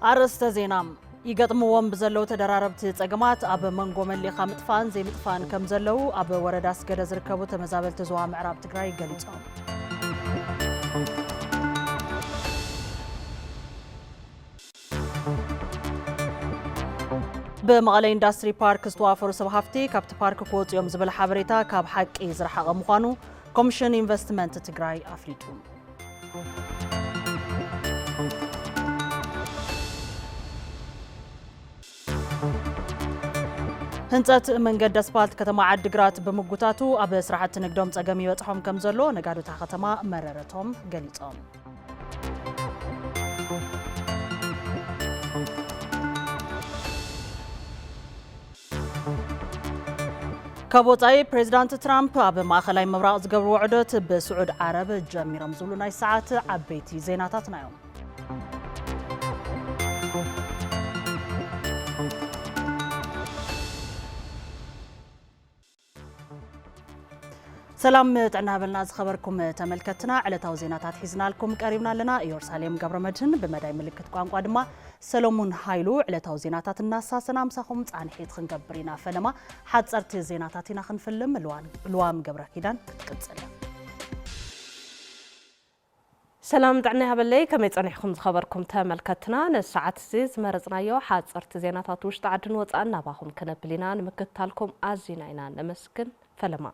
ኣርእስተ ዜና። ይገጥምዎም ብዘለዉ ተደራረብቲ ጸገማት ኣብ መንጎ መሊኻ ምጥፋእን ዘይምጥፋእን ከም ዘለዉ ኣብ ወረዳ ኣስገደ ዝርከቡ ተመዛበልቲ ዞባ ምዕራብ ትግራይ ገሊጾም። ብመቐለ ኢንዳስትሪ ፓርክ ዝተዋፈሩ ሰብ ሃፍቲ ካብቲ ፓርክ ክወፁ እዮም ዝብል ሓበሬታ ካብ ሓቂ ዝረሓቐ ምዃኑ ኮሚሽን ኢንቨስትመንት ትግራይ ኣፍሊጡ። ህንፀት መንገዲ ኣስፓልት ከተማ ዓዲግራት ብምጉታቱ ኣብ ስራሕቲ ንግዶም ፀገም ይበፅሖም ከም ዘሎ ነጋዶ እታ ከተማ መረረቶም ገሊፆም። ካብ ወጻኢ ፕሬዚዳንት ትራምፕ ኣብ ማእኸላይ ምብራቕ ዝገብርዎ ዑደት ብስዑድ ዓረብ ጀሚሮም ዝብሉ ናይ ሰዓት ዓበይቲ ዜናታትና እዮም። ሰላም ጥዕና በልና ዝኸበርኩም ተመልከትና፣ ዕለታዊ ዜናታት ሒዝናልኩም ቀሪብና ኣለና። ኢየሩሳሌም ገብረመድህን፣ ብመዳይ ምልክት ቋንቋ ድማ ሰሎሙን ሃይሉ። ዕለታዊ ዜናታት እናሳሰና ምሳኹም ጻንሒት ክንገብር ኢና። ፈለማ ሓጸርቲ ዜናታት ኢና ክንፍልም። ልዋን-፣ ልዋም ገብረ ኪዳን ክትቅጽል። ሰላም ጥዕና ይሃበለይ፣ ከመይ ጸኒሕኩም ዝኸበርኩም ተመልከትና? ነዚ ሰዓት እዚ ዝመረጽናዮ ሓጸርቲ ዜናታት ውሽጢ ዓድን ወጻእን ናባኹም ክነብል ኢና። ንምክትታልኩም ኣዚና ኢና ነመስግን። ፈለማ።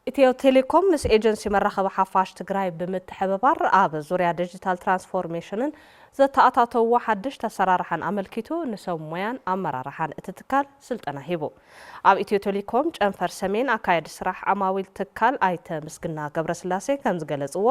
ኢትዮ ቴሌኮም ምስ ኤጀንሲ መራኸቢ ሓፋሽ ትግራይ ብምትሕብባር ኣብ ዙርያ ዲጂታል ትራንስፎርሜሽንን ዘተኣታተውዎ ሓድሽ ኣሰራርሓን ኣመልኪቱ ንሰብ ሞያን ኣመራርሓን እቲ ትካል ስልጠና ሂቡ። ኣብ ኢትዮ ቴሌኮም ጨንፈር ሰሜን ኣካየዲ ስራሕ ዓማዊል ትካል ኣይተ ምስግና ገብረስላሴ ከም ዝገለጽዎ፣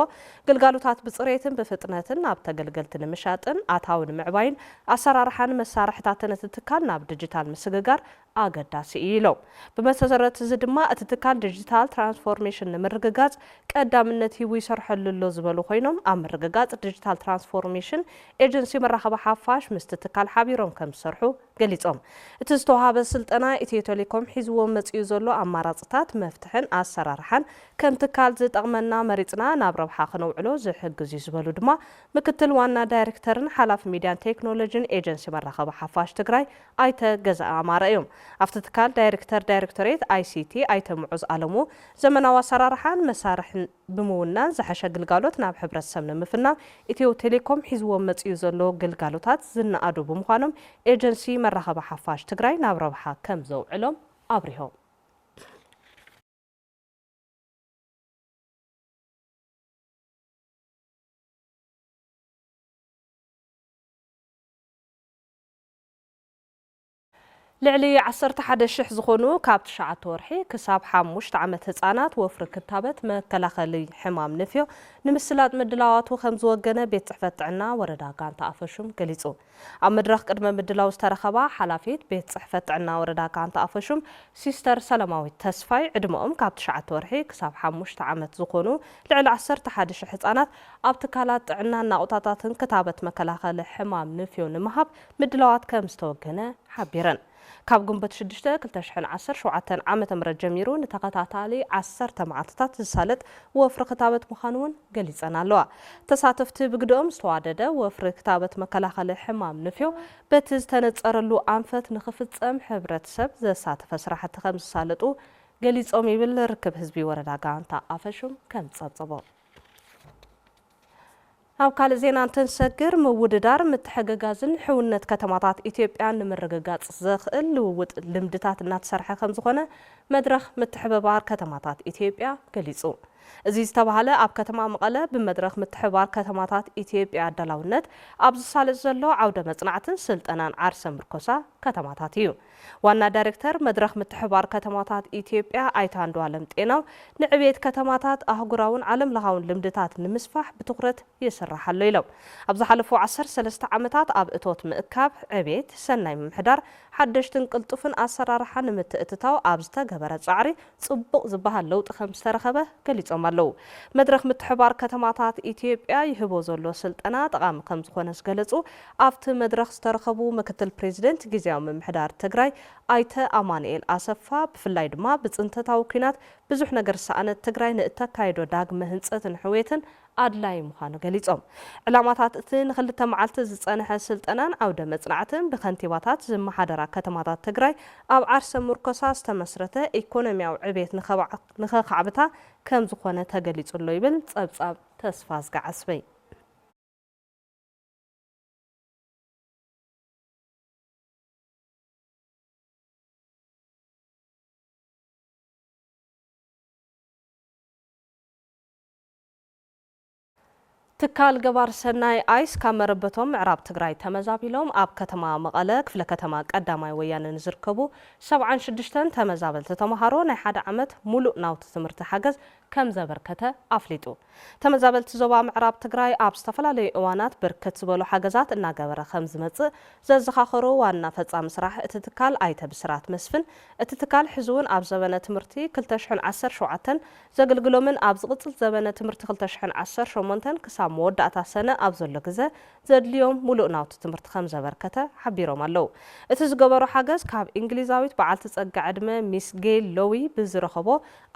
ግልጋሎታት ብጽሬትን ብፍጥነትን ናብ ተገልገልቲ ንምሻጥን ኣታዊ ንምዕባይን ኣሰራርሓን መሳርሕታትን እቲ ትካል ናብ ዲጂታል ምስግጋር ኣገዳሲ እዩ ኢሎም። ብመሰረት እዚ ድማ እቲ ትካል ዲጂታል ትራንስፎርሜሽን ንምርግጋጽ ቀዳምነት ሂቡ ይሰርሐሉ ኣሎ ዝበሉ ኮይኖም፣ ኣብ ምርግጋጽ ዲጂታል ትራንስፎርሜሽን ኤጀንሲ መራኸቢ ሓፋሽ ምስቲ ትካል ሓቢሮም ከም ዝሰርሑ ገሊጾም። እቲ ዝተዋሃበ ስልጠና ኢትዮ ቴሌኮም ሒዝዎ መጺኡ ዘሎ ኣማራጽታት መፍትሕን ኣሰራርሓን ከም ትካል ዝጠቕመና መሪጽና ናብ ረብሓ ክነውዕሎ ዝሕግዝ እዩ ዝበሉ ድማ ምክትል ዋና ዳይሬክተርን ሓላፊ ሚድያን ቴክኖሎጂን ኤጀንሲ መራኸቢ ሓፋሽ ትግራይ ኣይተ ገዛኢ ኣማረ እዮም። ኣብቲ ትካል ዳይሬክተር ዳይሬክቶሬት ኣይሲቲ ኣይተ ምዑዝ ኣለሙ፣ ዘመናዊ ኣሰራርሓን መሳርሕን ብምውናን ዝሐሸ ግልጋሎት ናብ ሕብረተሰብ ንምፍናው ኢትዮ ቴሌኮም ሒዝዎም መፂኡ ዘሎ ግልጋሎታት ዝነኣዱ ብምዃኖም ኤጀንሲ መራኸቢ ሓፋሽ ትግራይ ናብ ረብሓ ከም ዘውዕሎም ኣብሪሆም። ልዕሊ ዓሰርተ ሓደ ሽሕ ዝኾኑ ካብ ትሽዓተ ወርሒ ክሳብ ሓሙሽተ ዓመት ህፃናት ወፍሪ ክታበት መከላኸሊ ሕማም ንፍዮ ንምስላጥ ምድላዋቱ ከም ዝወገነ ቤት ፅሕፈት ጥዕና ወረዳ ጋንታ ኣፈሹም ገሊፁ። ኣብ መድረኽ ቅድመ ምድላው ዝተረኸባ ሓላፊት ቤት ፅሕፈት ጥዕና ወረዳ ጋንታ ኣፈሹም ሲስተር ሰላማዊት ተስፋይ፣ ዕድመኦም ካብ ትሽዓተ ወርሒ ክሳብ ሓሙሽተ ዓመት ዝኾኑ ልዕሊ ዓሰርተ ሓደ ሽሕ ህፃናት ኣብ ትካላት ጥዕናን ናቑጣታትን ክታበት መከላኸሊ ሕማም ንፍዮ ንምሃብ ምድላዋት ከም ዝተወገነ ሓቢረን። ካብ ግንቦት ሽዱሽተ ክልተ ሽሕን ዓሰርተ ሸውዓተን ዓመተ ምህረት ጀሚሩ ንተኸታታሊ ዓሰርተ መዓልትታት ዝሳለጥ ወፍሪ ክታበት ምዃኑ እውን ገሊጸን ኣለዋ። ተሳተፍቲ ብግደኦም ዝተዋደደ ወፍሪ ክታበት መከላኸሊ ሕማም ንፍዮ በቲ ዝተነጸረሉ ኣንፈት ንኽፍጸም ሕብረተሰብ ዘሳተፈ ስራሕቲ ከም ዝሳለጡ ገሊጾም ይብል ርክብ ህዝቢ ወረዳ ጋንታ ኣፈሹም ከም ጸብጸቦ። ኣብ ካልእ ዜና እንትንሰግር፣ ምውድዳር ምትሕግጋዝን ሕውነት ከተማታት ኢትዮጵያን ንምርግጋጽ ዘኽእል ልውውጥ ልምድታት እናተሰርሐ ከም ዝኾነ መድረኽ ምትሕብባር ከተማታት ኢትዮጵያ ገሊጹ። እዚ ዝተባህለ ኣብ ከተማ መቐለ ብመድረኽ ምትሕብባር ከተማታት ኢትዮጵያ ኣዳላውነት ኣብ ዝሳለጥ ዘሎ ዓውደ መጽናዕትን ስልጠናን ዓርሰ ምርኮሳ ከተማታት እዩ። ዋና ዳይሬክተር መድረኽ ምትሕብባር ከተማታት ኢትዮጵያ ኣይተ ኣንዱኣለም ጤናው፣ ንዕብየት ከተማታት ኣህጉራውን ዓለም ለኻውን ልምድታት ንምስፋሕ ብትኹረት ይስራሕ ኣሎ ኢሎም። ኣብ ዝሓለፉ ዓሰርተ ሰለስተ ዓመታት ኣብ እቶት ምእካብ፣ ዕብየት፣ ሰናይ ምምሕዳር፣ ሓደሽትን ቅልጡፍን ኣሰራርሓ ንምትእትታው ኣብ ዝተገበረ ጻዕሪ ጽቡቕ ዝበሃል ለውጢ ከም ዝተረኸበ ገሊጾም ኣለዉ። መድረኽ ምትሕብባር ከተማታት ኢትዮጵያ ይህቦ ዘሎ ስልጠና ጠቓሚ ከም ዝኾነ ዝገለጹ ኣብቲ መድረኽ ዝተረኸቡ ምክትል ፕሬዚደንት ግዝያዊ ምምሕዳር ትግራይ ኣይተ ኣማኑኤል ኣሰፋ፣ ብፍላይ ድማ ብፅንተታዊ ኲናት ብዙሕ ነገር ዝሰኣነት ትግራይ ንእተካይዶ ዳግመ ህንፀትን ሕውየትን ኣድላዪ ምዃኑ ገሊፆም። ዕላማታት እቲ ንክልተ መዓልቲ ዝፀንሐ ስልጠናን ዓውደ መፅናዕትን ብከንቲባታት ዝመሓደራ ከተማታት ትግራይ ኣብ ዓርሰ ምርኮሳ ዝተመስረተ ኢኮኖሚያዊ ዕቤት ንኸባዕ-፣ ንኸኻዕብታ ከም ዝኾነ ተገሊፁ ኣሎ ይብል ፀብፃብ ተስፋዝጊ ዓስበይ። ትካል ገባር ሰናይ ኣይስ ካብ መረበቶም ምዕራብ ትግራይ ተመዛቢሎም ኣብ ከተማ መቐለ ክፍለ ከተማ ቀዳማይ ወያነ ንዝርከቡ ሰብዓን ሽዱሽተን ተመዛበልቲ ተምሃሮ ናይ ሓደ ዓመት ሙሉእ ናውቲ ትምህርቲ ሓገዝ ከም ዘበርከተ ኣፍሊጡ። ተመዛበልቲ ዞባ ምዕራብ ትግራይ ኣብ ዝተፈላለዩ እዋናት ብርክት ዝበሉ ሓገዛት እናገበረ ከም ዝመጽእ ዘዘኻኸሩ ዋና ፈጻሚ ስራሕ እቲ ትካል ኣይተ ብስራት መስፍን፣ እቲ ትካል ሕዚ እውን ኣብ ዘበነ ትምህርቲ ክልተ ሽሕን ዓሰርተ ሸውዓተን ዘገልግሎምን ኣብ ዝቕጽል ዘበነ ትምህርቲ ክልተ ሽሕን ዓሰርተ ሸሞንተን ክሳብ መወዳእታ ሰነ ኣብ ዘሎ ግዘ ዘድልዮም ሙሉእ ናውቲ ትምህርቲ ከም ዘበርከተ ሓቢሮም ኣለዉ። እቲ ዝገበሮ ሓገዝ ካብ እንግሊዛዊት በዓልቲ ጸጋ ዕድመ ሚስ ጌል ሎዊ ብዝረኸቦ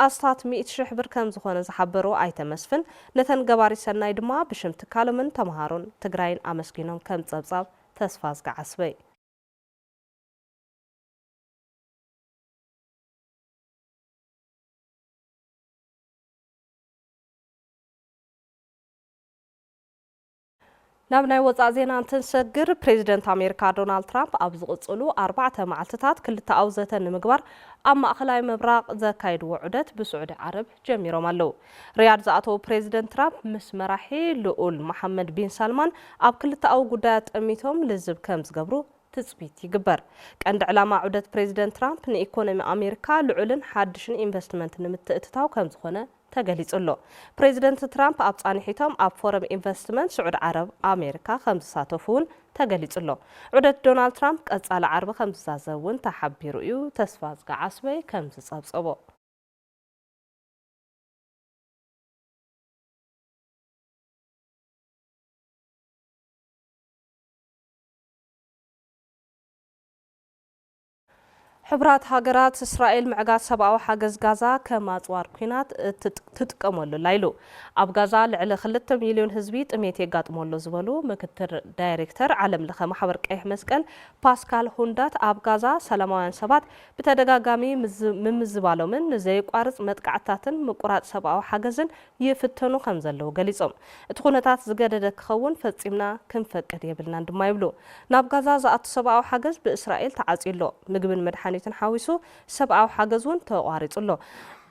ኣስታት ሚእቲ ሽሕ ብር ከም ዝኾነ ዝሓበሩ ኣይተ መስፍን፣ ነተን ገባሪ ሰናይ ድማ ብሽም ትካሎምን ተምሃሮን ትግራይን ኣመስጊኖም ከም ጸብጻብ ተስፋዝጊ ዓስበይ። ናብ ናይ ወጻኢ ዜና እንትንሰግር፣ ፕሬዚደንት ኣሜሪካ ዶናልድ ትራምፕ ኣብ ዝቕጽሉ ኣርባዕተ መዓልትታት ክልተኣዊ ዘተ ንምግባር ኣብ ማእኸላይ ምብራቕ ዘካይድዎ ዑደት ብስዑዲ ዓረብ ጀሚሮም ኣለዉ። ሪያድ ዝኣተዉ ፕሬዚደንት ትራምፕ ምስ መራሒ ልኡል መሓመድ ቢን ሳልማን ኣብ ክልተኣዊ ጉዳያት ጠሚቶም ልዝብ ከም ዝገብሩ ትጽቢት ይግበር። ቀንዲ ዕላማ ዑደት ፕሬዚደንት ትራምፕ ንኢኮኖሚ ኣሜሪካ ልዑልን ሓድሽን ኢንቨስትመንት ንምትእትታው ከም ዝኾነ ተገሊጹ ኣሎ። ፕሬዚደንት ትራምፕ ኣብ ጻንሒቶም ኣብ ፎረም ኢንቨስትመንት ስዑድ ዓረብ ኣሜሪካ ከም ዝሳተፉ እውን ተገሊጹ ኣሎ። ዑደት ዶናልድ ትራምፕ ቀጻሊ ዓርቢ ከም ዝዛዘም እውን ተሓቢሩ እዩ። ተስፋዝጊ ዓስበይ ከም ዝጸብጸቦ። ሕቡራት ሃገራት፣ እስራኤል ምዕጋት ሰብኣዊ ሓገዝ ጋዛ ከም ኣጽዋር ኲናት እትጥ-፣ ትጥቀመሉ ኣላ ኢሉ። ኣብ ጋዛ ልዕሊ ክልተ ሚልዮን ህዝቢ ጥሜት የጋጥሞ ኣሎ ዝበሉ ምክትል ዳይሬክተር ዓለም ለኸ ማሕበር ቀይሕ መስቀል ፓስካል ሁንዳት፣ ኣብ ጋዛ ሰላማውያን ሰባት ብተደጋጋሚ ምዝ-፣ ምምዝባሎምን ንዘየቋርጽ መጥቃዕትታትን ምቁራጽ ሰብኣዊ ሓገዝን ይፍተኑ ከም ዘለዉ ገሊጾም። እቲ ኩነታት ዝገደደ ክኸውን ፈጺምና ክንፈቅድ የብልናን ድማ ይብሉ። ናብ ጋዛ ዝኣቱ ሰብኣዊ ሓገዝ ብእስራኤል ተዓጽዩ ኣሎ። ምግብን መድሓኒትን ሓዊሱ ሰብኣዊ ሓገዝ እውን ተቋሪጹ ኣሎ።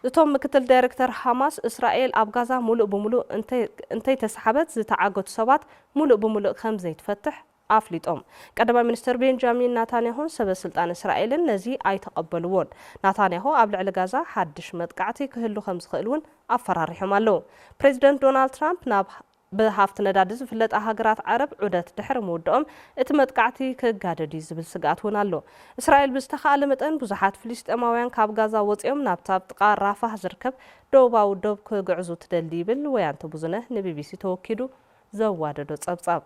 እቶም ምክትል ዳይሬክተር፣ ሃማስ እስራኤል ኣብ ጋዛ ሙሉእ ብሙሉእ እንተ-፣ እንተይተሰሓበት ዝተዓገቱ ሰባት ሙሉእ ብሙሉእ ከም ዘይትፈትሕ ኣፍሊጦም። ቀዳማይ ሚኒስትር ቤንጃሚን ናታንያሁን ሰበ ስልጣን እስራኤልን ነዚ ኣይተቐበልዎን። ናታንያሁ ኣብ ልዕሊ ጋዛ ሓድሽ መጥቃዕቲ ክህሉ ከም ዝኽእል እውን ኣፈራሪሖም ኣለዉ። ፕሬዚደንት ዶናልድ ትራምፕ ናብ ብሃፍቲ ነዳዲ ዝፍለጣ ሃገራት ዓረብ ዑደት ድሕሪ ምውድኦም እቲ መጥቃዕቲ ክጋደድ እዩ ዝብል ስግኣት እውን ኣሎ። እስራኤል ብዝተኻእለ መጠን ብዙሓት ፍልስጤማውያን ካብ ጋዛ ወፂኦም ናብቲ ኣብ ጥቓ ራፋህ ዝርከብ ደቡባዊ ዶብ ክግዕዙ ትደሊ ይብል ወያንተ ብዙነህ ንቢቢሲ ተወኪሉ ዘዋደዶ ጸብጻብ።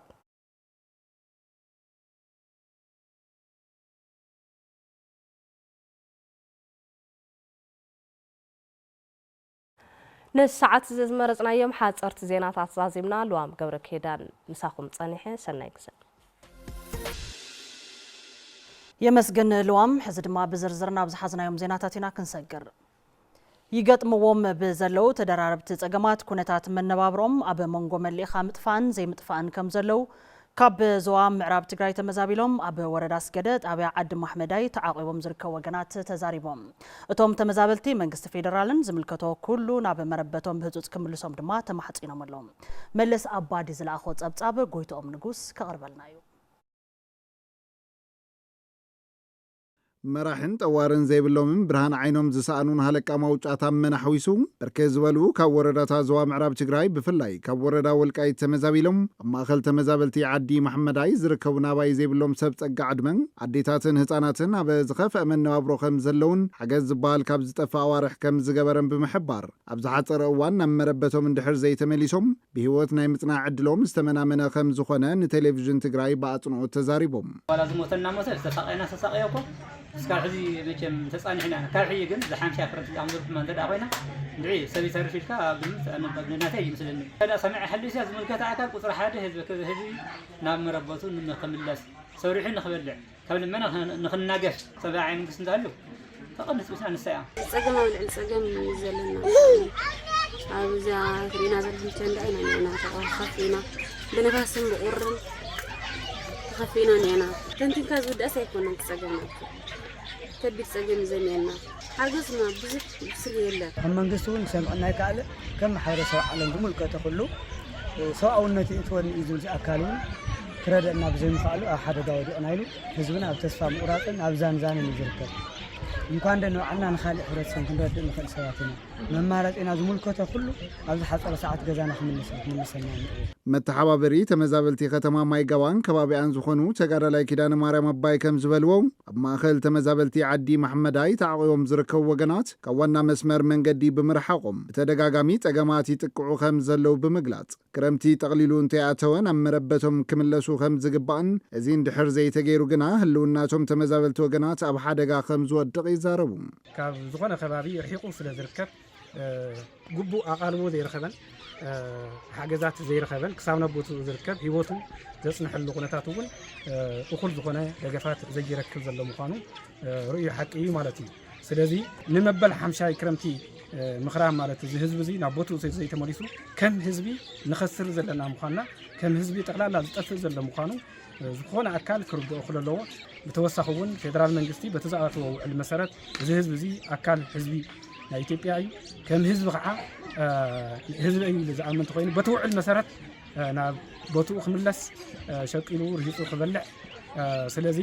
ነዚ ሰዓት እዚ ዝመረጽናዮም ሓጸርቲ ዜናታት ዛዚምና። ልዋም ገብረ ኪዳን ምሳኹም ጸኒሐ። ሰናይ ግዜ። የመስግን ልዋም። ሕዚ ድማ ብዝርዝር ናብ ዝሓዝናዮም ዜናታት ኢና ክንሰግር። ይገጥምዎም ብዘለዉ ተደራረብቲ ጸገማት ኩነታት መነባብሮም ኣብ መንጎ መሊእኻ ምጥፋእን ዘይምጥፋእን ከም ዘለዉ ካብ ዞባ ምዕራብ ትግራይ ተመዛቢሎም ኣብ ወረዳ ኣስገደ ጣብያ ዓዲ ማሕመዳይ ተዓቒቦም ዝርከቡ ወገናት ተዛሪቦም። እቶም ተመዛበልቲ መንግስቲ ፌደራልን ዝምልከቶ ኩሉ ናብ መረበቶም ብህጹጽ ክምልሶም ድማ ተማሕጺኖም ኣለዉ። መለስ ኣባዲ ዝለኣኾ ጸብጻብ ጎይትኦም ንጉስ ከቕርበልና እዩ። መራሕን ጠዋርን ዘይብሎምን ብርሃን ዓይኖም ዝሰኣኑን ሃለቃ ማውጫት ኣመና ሓዊሱ፣ ብርክት ዝበሉ ካብ ወረዳታት ዞባ ምዕራብ ትግራይ፣ ብፍላይ ካብ ወረዳ ወልቃይት ተመዛቢሎም ኣብ ማእኸል ተመዛበልቲ ዓዲ መሓመዳይ ዝርከቡ ናባይ ዘይብሎም ሰብ ጸጋ ዕድመ፣ ኣዴታትን ህፃናትን ኣብ ዝኸፍአ መነባብሮ ከም ዘለውን ሓገዝ ዝበሃል ካብ ዝጠፍእ ኣዋርሕ ከም ዝገበረን ብምሕባር፣ ኣብ ዝሓጸረ እዋን ናብ መረበቶም እንድሕር ዘይተመሊሶም፣ ብህይወት ናይ ምጽናሕ ዕድሎም ዝተመናመነ ከም ዝኾነ ንቴሌቪዥን ትግራይ ብኣጽንኦት ተዛሪቦም። ዋላ ዝሞተ እናሞተ ዝተሳቐየ እናተሳቐየ እኮ እስካብ ሕዚ መቸም ተጻኒሕና ኢና። ካብ ሕጂ ግን ዝሓምሻ ክረምቲ ዝኣምዘልኩማ እንተ ደኣ ኮይና፣ እንድዒ ሰብ ይተርፍ ኢልካ ኣብ ግምት ኣነ-፣ ናተይ ይመስለኒ። እንተ ደኣ ሰሚዐ ሓሊሱ ዝምልከተ ኣካል ቁጽሪ ሓደ ህዝቢ፣ ህዝቢ ናብ መረበቱ ንክምለስ፣ ሰሪሑ ንክበልዕ፣ ካብ ልመና ንክናገፍ፣ ሰብኣዊ መንግስቲ እንተሃልዩ፣ ተቐንስ ብስና ንሳ እያ። ጸገም ኣብ ልዕሊ ጸገም እዩ ዘለና። ኣብዛ ትርኢና ዘለኹም ቸንዳ ኢና እኒአና፣ ተኸፊና፣ ብንፋስን ብቑርን ተኸፊና እኒአና። ተንቲንካ ዝውዳእስ ኣይኮነን እቲ ጸገም፣ ከቢድ ጸገም እዩ ዘኒአና። ሓገዝና ብዙሕ ብስሩ የለን። ከም መንግስቲ እውን ክሰምዐና ኣይከኣለ። ከም ማሕበረሰብ ዓለም ዝምልከቶ ኩሉ ሰብኣውነት ይእትወኒ እዩ ዝብል ኣካል እውን ክረደአና ብዘይምኽኣሉ ኣብ ሓደጋ ወዲቕና ኢሉ ህዝብና ኣብ ተስፋ ምቑራፅን ኣብ ዛንዛንን እዩ ዝርከብ። እንኳን ደ ንባዕልና ንኻሊእ ሕብረተሰብ ክንረድእ ንኽእል ሰባት ኢና። መማረፂና ዝምልከቶ ኩሉ ኣብ ዝሓፀረ ሰዓት ገዛና ክምልስ-፣ ክምልሰና ንርኢ። መተሓባበሪ ተመዛበልቲ ከተማ ማይጋባን ከባቢኣን ዝኾኑ ተጋዳላይ ኪዳነ ማርያም ኣባይ ከም ዝበልዎ፣ ኣብ ማእኸል ተመዛበልቲ ዓዲ መሓመዳይ ተዓቑቦም ዝርከቡ ወገናት ካብ ዋና መስመር መንገዲ ብምርሓቖም ብተደጋጋሚ ጸገማት ይጥቅዑ ከም ዘለዉ ብምግላጽ፣ ክረምቲ ጠቕሊሉ እንተይኣተወ ናብ መረበቶም ክምለሱ ከም ዝግባእን፣ እዚ እንድሕር ዘይተገይሩ ግና ህልውናቶም ተመዛበልቲ ወገናት ኣብ ሓደጋ ከም ዝወድቕ ይዛረቡ። ካብ ዝኾነ ከባቢ ርሒቑ ስለ ዝርከብ፣ እ፣ ግቡእ ኣቓልቦ ዘይረኸበን፣ እ፣ ሓገዛት ዘይረኸበን፣ ክሳብ ናብ ቦትኡ ዝርከብ ህይወቱ ዘጽንሐሉ ኩነታት እውን፣ እ፣ እኹል ዝኾነ ደገፋት ዘይረክብ ዘሎ ምዃኑ፣ እ፣ ርእዩ ሓቂ እዩ ማለት እዩ። ስለዚ ንመበል ሓምሻይ ክረምቲ፣ እ፣ ምኽራም ማለት እዚ ህዝቢ እዚ ናብ ቦትኡ ዘይ-፣ ዘይተመሊሱ ከም ህዝቢ ንኸስር ዘለና ምዃንና፣ ከም ህዝቢ ጠቕላላ ዝጠፍእ ዘሎ ምዃኑ፣ እ፣ ዝኾነ ኣካል ክርድኦ ክለለዎ። ብተወሳኺ እውን ፌደራል መንግስቲ በቲ ዝኣተዎ ውዕል መሰረት እዚ ህዝቢ እዚ ኣካል ህዝቢ ናይ ኢትዮጵያ እዩ። ከም ህዝቢ ከዓ፣ እ፣ ህዝቢ እዩ ኢሉ ዝኣምን እንተኾይኑ በቲ ውዕል መሰረት፣ እ፣ ናብ ቦትኡ ክምለስ፣ እ፣ ሸቂሉ ርሂፁ ክበልዕ፣ እ፣ ስለዚ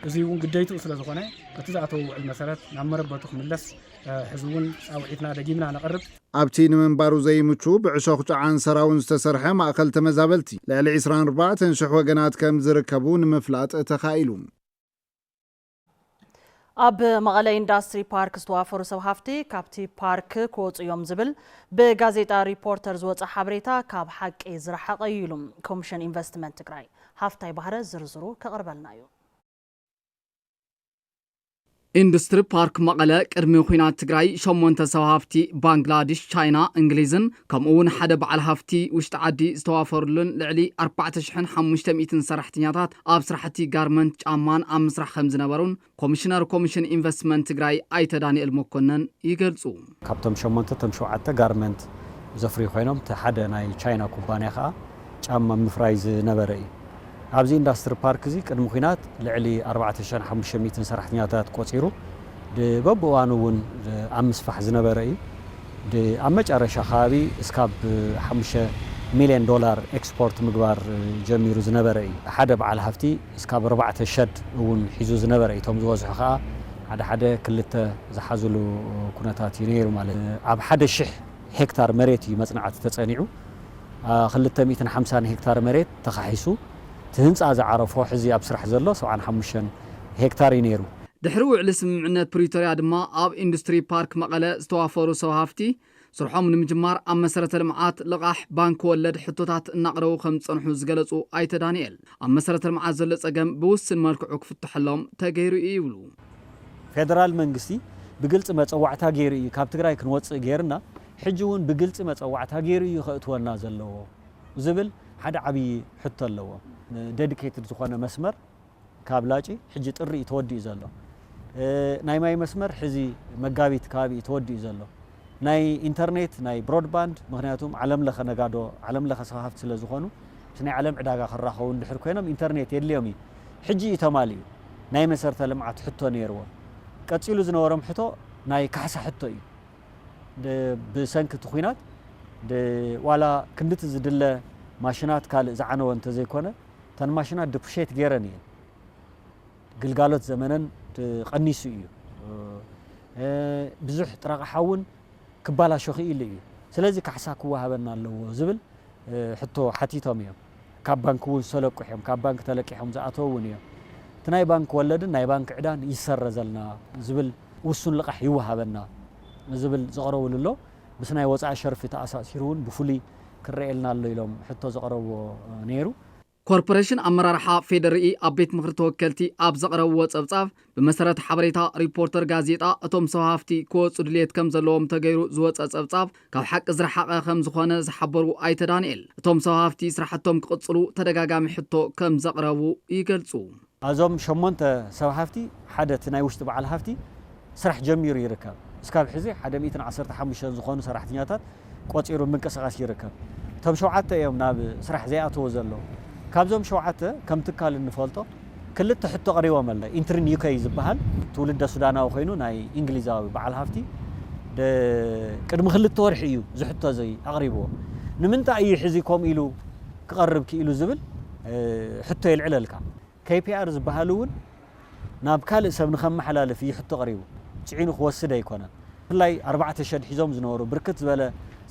እዚ እውን ግዴትኡ ስለ ዝኾነ በቲ ዝኣተዎ ውዕል መሰረት ናብ መረበቱ ክምለስ፣ እ፣ ሕዚ እውን ጻውዒትና ደጊምና ነቕርብ። ኣብቲ ንምንባሩ ዘይምቹ ብዕሾኽ ጨዓን ሰራውን ዝተሰርሐ ማእኸል ተመዛበልቲ ልዕሊ ዕስራን ኣርባዕተን ሽሕ ወገናት ከም ዝርከቡ ንምፍላጥ ተኻኢሉ። ኣብ መቐለ ኢንዳስትሪ ፓርክ ዝተዋፈሩ ሰብ ሃፍቲ ካብቲ ፓርክ ክወፁ እዮም ዝብል ብጋዜጣ ሪፖርተር ዝወፀ ሓበሬታ ካብ ሓቂ ዝረሓቐ እዩ ኢሉ ኮሚሽን ኢንቨስትመንት ትግራይ። ሃፍታይ ባህረ ዝርዝሩ ከቕርበልና እዩ። ኢንዱስትሪ ፓርክ መቐለ ቅድሚ ኲናት ትግራይ ሸሞንተ ሰብ ሃፍቲ ባንግላዲሽ፣ ቻይና፣ እንግሊዝን ከምኡ እውን ሓደ በዓል ሃፍቲ ውሽጢ ዓዲ ዝተዋፈሩሉን ልዕሊ ኣርባዕተ ሽሕን ሓሙሽተ ሚእትን ሰራሕተኛታት ኣብ ስራሕቲ ጋርመንት ጫማን ኣብ ምስራሕ ከም ዝነበሩን ኮሚሽነር ኮሚሽን ኢንቨስትመንት ትግራይ ኣይተ ዳንኤል መኮነን ይገልፁ። ካብቶም ሸሞንተ እቶም ሸውዓተ ጋርመንት ዘፍርዩ ኮይኖም፣ እቲ ሓደ ናይ ቻይና ኩባንያ ከዓ ጫማ ምፍራይ ዝነበረ እዩ። ኣብዚ ኢንዳስትሪ ፓርክ እዚ ቅድሚ ኲናት ልዕሊ ኣርባዕተ ሽሕን ሓሙሽተ ሚእትን ሰራሕተኛታት ቆፂሩ፣ ድ-፣ በብእዋኑ እውን ኣብ ምስፋሕ ዝነበረ እዩ። ድ-፣ ኣብ መጨረሻ ከባቢ እስካብ ሓሙሽተ ሚልዮን ዶላር ኤክስፖርት ምግባር ጀሚሩ ዝነበረ እዩ። ሓደ በዓል ሃፍቲ እስካብ ኣርባዕተ ሸድ እውን ሒዙ ዝነበረ እዩ። እቶም ዝበዝሑ ከዓ ሓደ ሓደ ክልተ ዝሓዝሉ ኩነታት እዩ ነይሩ ማለት እዩ። ኣብ ሓደ ሽሕ ሄክታር መሬት እዩ መጽናዕቲ ተጸኒዑ። አ፣ ክልተ ሚእትን ሓምሳን ሄክታር መሬት ተኻሒሱ፣ እቲ ህንጻ ዝዓረፎ፣ ሕዚ ኣብ ስራሕ ዘሎ ሰብዓን ሓሙሽተን ሄክታር እዩ ነይሩ። ድሕሪ ውዕሊ ስምምዕነት ፕሪቶርያ ድማ ኣብ ኢንዱስትሪ ፓርክ መቐለ ዝተዋፈሩ ሰብ ሃፍቲ ስርሖም ንምጅማር ኣብ መሰረተ ልምዓት ልቓሕ ባንክ ወለድ ሕቶታት እናቕረቡ ከም ዝጸንሑ ዝገለጹ ኣይተ ዳንኤል፣ ኣብ መሰረተ ልምዓት ዘሎ ጸገም ብውስን መልክዑ ክፍተሐሎም ተገይሩ እዩ ይብሉ። ፌደራል መንግስቲ ብግልጺ መጸዋዕታ ገይሩ እዩ ካብ ትግራይ ክንወጽእ ገይርና፣ ሕጂ እውን ብግልጺ መጸዋዕታ ገይሩ እዩ ከእትወና ዘለዎ ዝብል ሓደ ዓብዪ ሕቶ ኣለዎ። ደዲኬትድ ዝኾነ መስመር ካብ ላጪ ሕጂ ጥሪ እዩ ተወዲኡ ዘሎ። እ፣ ናይ ማይ መስመር ሕዚ መጋቢት ከባቢ እዩ ተወዲኡ ዘሎ። ናይ ኢንተርኔት፣ ናይ ብሮድባንድ፣ ምኽንያቱም ዓለም ለኸ ነጋዶ፣ ዓለም ለኸ ሰብ ሃፍቲ ስለ ዝኾኑ፣ እቲ ናይ ዓለም ዕዳጋ ክራኸቡ እንድሕር ኮይኖም ኢንተርኔት የድልዮም እዩ። ሕጂ እዩ ተማሊኡ። ናይ መሰረተ ልምዓት ሕቶ ነይርዎ። ቀጺሉ ዝነበሮም ሕቶ ናይ ካሕሳ ሕቶ እዩ። ድ-፣ ብሰንኪ እቲ ኲናት ድ-፣ ዋላ ክንድቲ ዝድለ ማሽናት ካልእ ዝዓነወ እንተዘይኮነ፣ እተን ማሽናት ድፕሪሼት ገይረን እየን። ግልጋሎት ዘመነን ድ-፣ ቀኒሱ እዩ። እ፣ ብዙሕ ጥረ ኣቕሓ እውን ክባላሾ ክኢሉ እዩ። ስለዚ ካሕሳ ክወሃበና ኣለዎ ዝብል፣ እ፣ ሕቶ ሓቲቶም እዮም። ካብ ባንክ እውን ዝተለቅሑ እዮም። ካብ ባንክ ተለቂሖም ዝኣተዉ እውን እዮም። እቲ ናይ ባንክ ወለድን ናይ ባንክ ዕዳን ይሰረዘልና ዝብል፣ ውሱን ልቓሕ ይወሃበና ዝብል ዘቕረብሉ ኣሎ። ምስ ናይ ወፃኢ ሸርፊ ተኣሳሲሩ እውን ብፍሉይ ክረኤልና ኣሎ ኢሎም ሕቶ ዘቕረብዎ፣ እ፣ ነይሩ። ኮርፖሬሽን ኣመራርሓ ፌዴሪኢ ኣብ ቤት ምኽሪ ተወከልቲ ኣብ ዘቕረብዎ ጸብጻብ፣ ብመሰረት ሓበሬታ ሪፖርተር ጋዜጣ፣ እቶም ሰብ ሃፍቲ ክወጹ ድልየት ከም ዘለዎም ተገይሩ ዝወጸ ጸብጻብ ካብ ሓቂ ዝረሓቐ ከም ዝኾነ ዝሓበሩ ኣይተ ዳንኤል፣ እቶም ሰብ ሃፍቲ ስራሕቶም ክቕጽሉ ተደጋጋሚ ሕቶ ከም ዘቕረቡ ይገልጹ። እዞም ሸሞንተ ሰብ ሃፍቲ፣ ሓደ እቲ ናይ ውሽጢ በዓል ሃፍቲ ስራሕ ጀሚሩ ይርከብ። እስካብ ሕዚ ሓደ ሚእትን ዓሰርተ ሓሙሽተን ዝኾኑ ሰራሕተኛታት ቆጺሩ ምንቅስቓስ ይርከብ። እቶም ሸውዓተ እዮም ናብ ስራሕ ዘይኣተዉ ዘለዉ። ካብዞም ሸውዓተ ከም ትካል እንፈልጦ ክልተ ሕቶ ቀሪቦም ኣሎ። ኢንትሪን ዩኬ ዝበሃል ትውልደ ሱዳናዊ ኮይኑ ናይ እንግሊዛዊ በዓል ሃፍቲ ደ-፣ ቅድሚ ክልተ ወርሒ እዩ እዚ ሕቶ እዚ ኣቕሪብዎ። ንምንታይ እዩ ሕዚ ከምኡ ኢሉ ክቐርብ ክኢሉ ዝብል፣ እ፣ ሕቶ የልዕለልካ። ኬይ ፒ ኣር ዝበሃል እውን ናብ ካልእ ሰብ ንኸመሓላልፍ እዩ ሕቶ ቀሪቡ። ጽዒኑ ክወስድ ኣይኮነን። ብፍላይ ኣርባዕተ ሸድ ሒዞም ዝነበሩ፣ ብርክት ዝበለ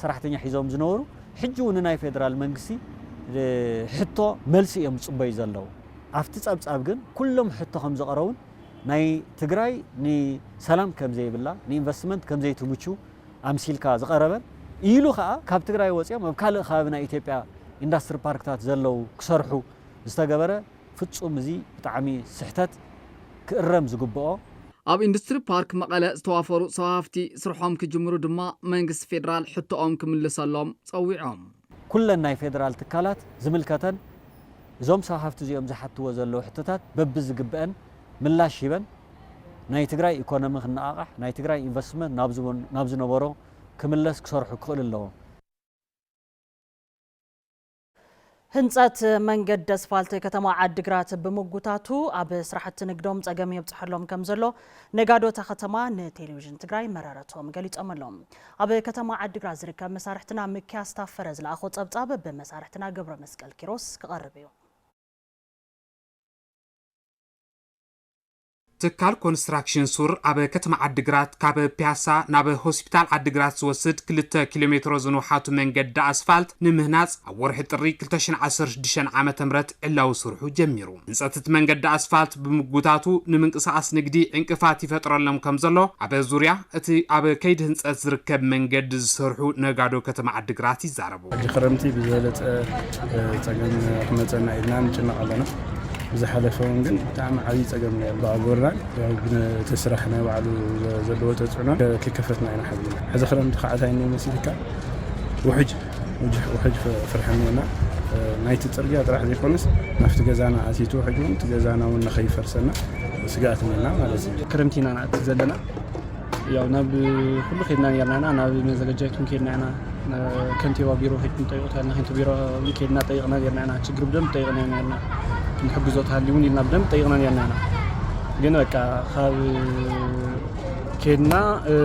ሰራሕተኛ ሒዞም ዝነበሩ፣ ሕጂ እውን ንናይ ፌደራል መንግስቲ፣ እ፣ ሕቶ መልሲ እዮም ዝጽበዩ ዘለዉ። ኣብቲ ጸብጻብ ግን ኩሎም ሕቶ ከም ዘቕረቡን ናይ ትግራይ ንሰላም ከም ዘይብላ፣ ንኢንቨስትመንት ከም ዘይትምቹ ኣምሲልካ ዝቐረበን፣ ኢሉ ኸኣ ካብ ትግራይ ወጺኦም ኣብ ካልእ ከባቢ ናይ ኢትዮጵያ ኢንዳስትሪ ፓርክታት ዘለዉ ክሰርሑ ዝተገበረ ፍጹም እዚ ብጣዕሚ ስሕተት ክእረም ዝግብኦ። ኣብ ኢንዱስትሪ ፓርክ መቐለ ዝተዋፈሩ ሰብ ሃፍቲ ስርሖም ክጅምሩ ድማ መንግስቲ ፌደራል ሕቶኦም ክምልሰሎም ጸዊዖም። ኩለን ናይ ፌደራል ትካላት ዝምልከተን እዞም ሰብ ሃፍቲ እዚኦም ዝሓትዎ ዘለዉ ሕቶታት በብዝግብአን ምላሽ ሂበን ናይ ትግራይ ኢኮኖሚ ክነቓቓሕ፣ ናይ ትግራይ ኢንቨስትመንት ናብ ዝቦን-፣ ናብ ዝነበሮ ክምለስ ክሰርሑ ክኽእሉ ኣለዎም። ህንፀት መንገዲ ኣስፋልት ከተማ ዓዲግራት ብምጉታቱ ኣብ ስራሕቲ ንግዶም ፀገም የብፅሐሎም ከም ዘሎ ነጋዶ እታ ከተማ ንቴሌቪዥን ትግራይ መረረቶም ገሊፆም ኣለዉ። ኣብ ከተማ ዓዲግራት ዝርከብ መሳርሕትና ምክያስ ታፈረ ዝለኣኾ ፀብፃብ ብመሳርሕትና ገብረ መስቀል ኪሮስ ክቐርብ እዩ። ትካል ኮንስትራክሽን ሱር ኣብ ከተማ ዓዲግራት ካብ ፒያሳ ናብ ሆስፒታል ዓዲግራት ዝወስድ ክልተ ኪሎ ሜትሮ ዝንውሓቱ መንገዲ ኣስፋልት ንምህናፅ ኣብ ወርሒ ጥሪ ክልተ ሽሕን ዓሰርተ ሽዱሽተን ዓመተ ምህረት ዕላዊ ስርሑ ጀሚሩ። ህንፀት እቲ መንገዲ ኣስፋልት ብምጉታቱ ንምንቅስቓስ ንግዲ ዕንቅፋት ይፈጥረሎም ከም ዘሎ ኣብ ዙርያ እቲ ኣብ ከይዲ ህንፀት ዝርከብ መንገዲ ዝሰርሑ ነጋዶ ከተማ ዓዲግራት ይዛረቡ። ሕጂ ክረምቲ ብዝበለፀ፣ እ፣ ፀገም ክመፀና ኢልና ንጭነቕ ኣለና። ብዝሓለፈ እውን ግን ብጣዕሚ ዓብዪ ፀገም ነይሩ። ብኣጎርናን ያው ግን እቲ ስራሕ ናይ ባዕሉ ዘ-፣ ዘለዎ ተፅዕኖ ከ-፣ ከይከፈትና ኢና ሓዚና። ሕዚ ክረምቲ ከዓ እንታይ መሲልካ ውሕጅ፣ ውጅሕ-፣ ውሕጅ ፈ-፣ ፍርሒ እኒአና። እ፣ ናይቲ ፅርግያ ጥራሕ ዘይኮነስ ናብቲ ገዛና ኣቲቱ ውሕጅ እውን እቲ ገዛና እውን ንኸይፈርሰና ስግኣት እኒአና ማለት እዩ። ክረምቲ ኢና ንኣቲ ዘለና። ያው ናብ ኩሉ ከድና ኔርና ኢና፣ ናብ መዘጋጃይቱን ከድና ኢና፣ ናብ ከንቲባ ቢሮ ከድኩም ጠይቁ ተባልና፣ ከንቲባ ቢሮ እውን ከድና ጠይቅና ኔርና ኢና። ችግር ብደንብ ጠይቅና ኔርና፣ ክንሕግዞ ተሃልዩ እውን ኢልና ብደንብ ጠይቅና ኔርና ኢና። ግን በቃ ካብ ከድና፣ እ፣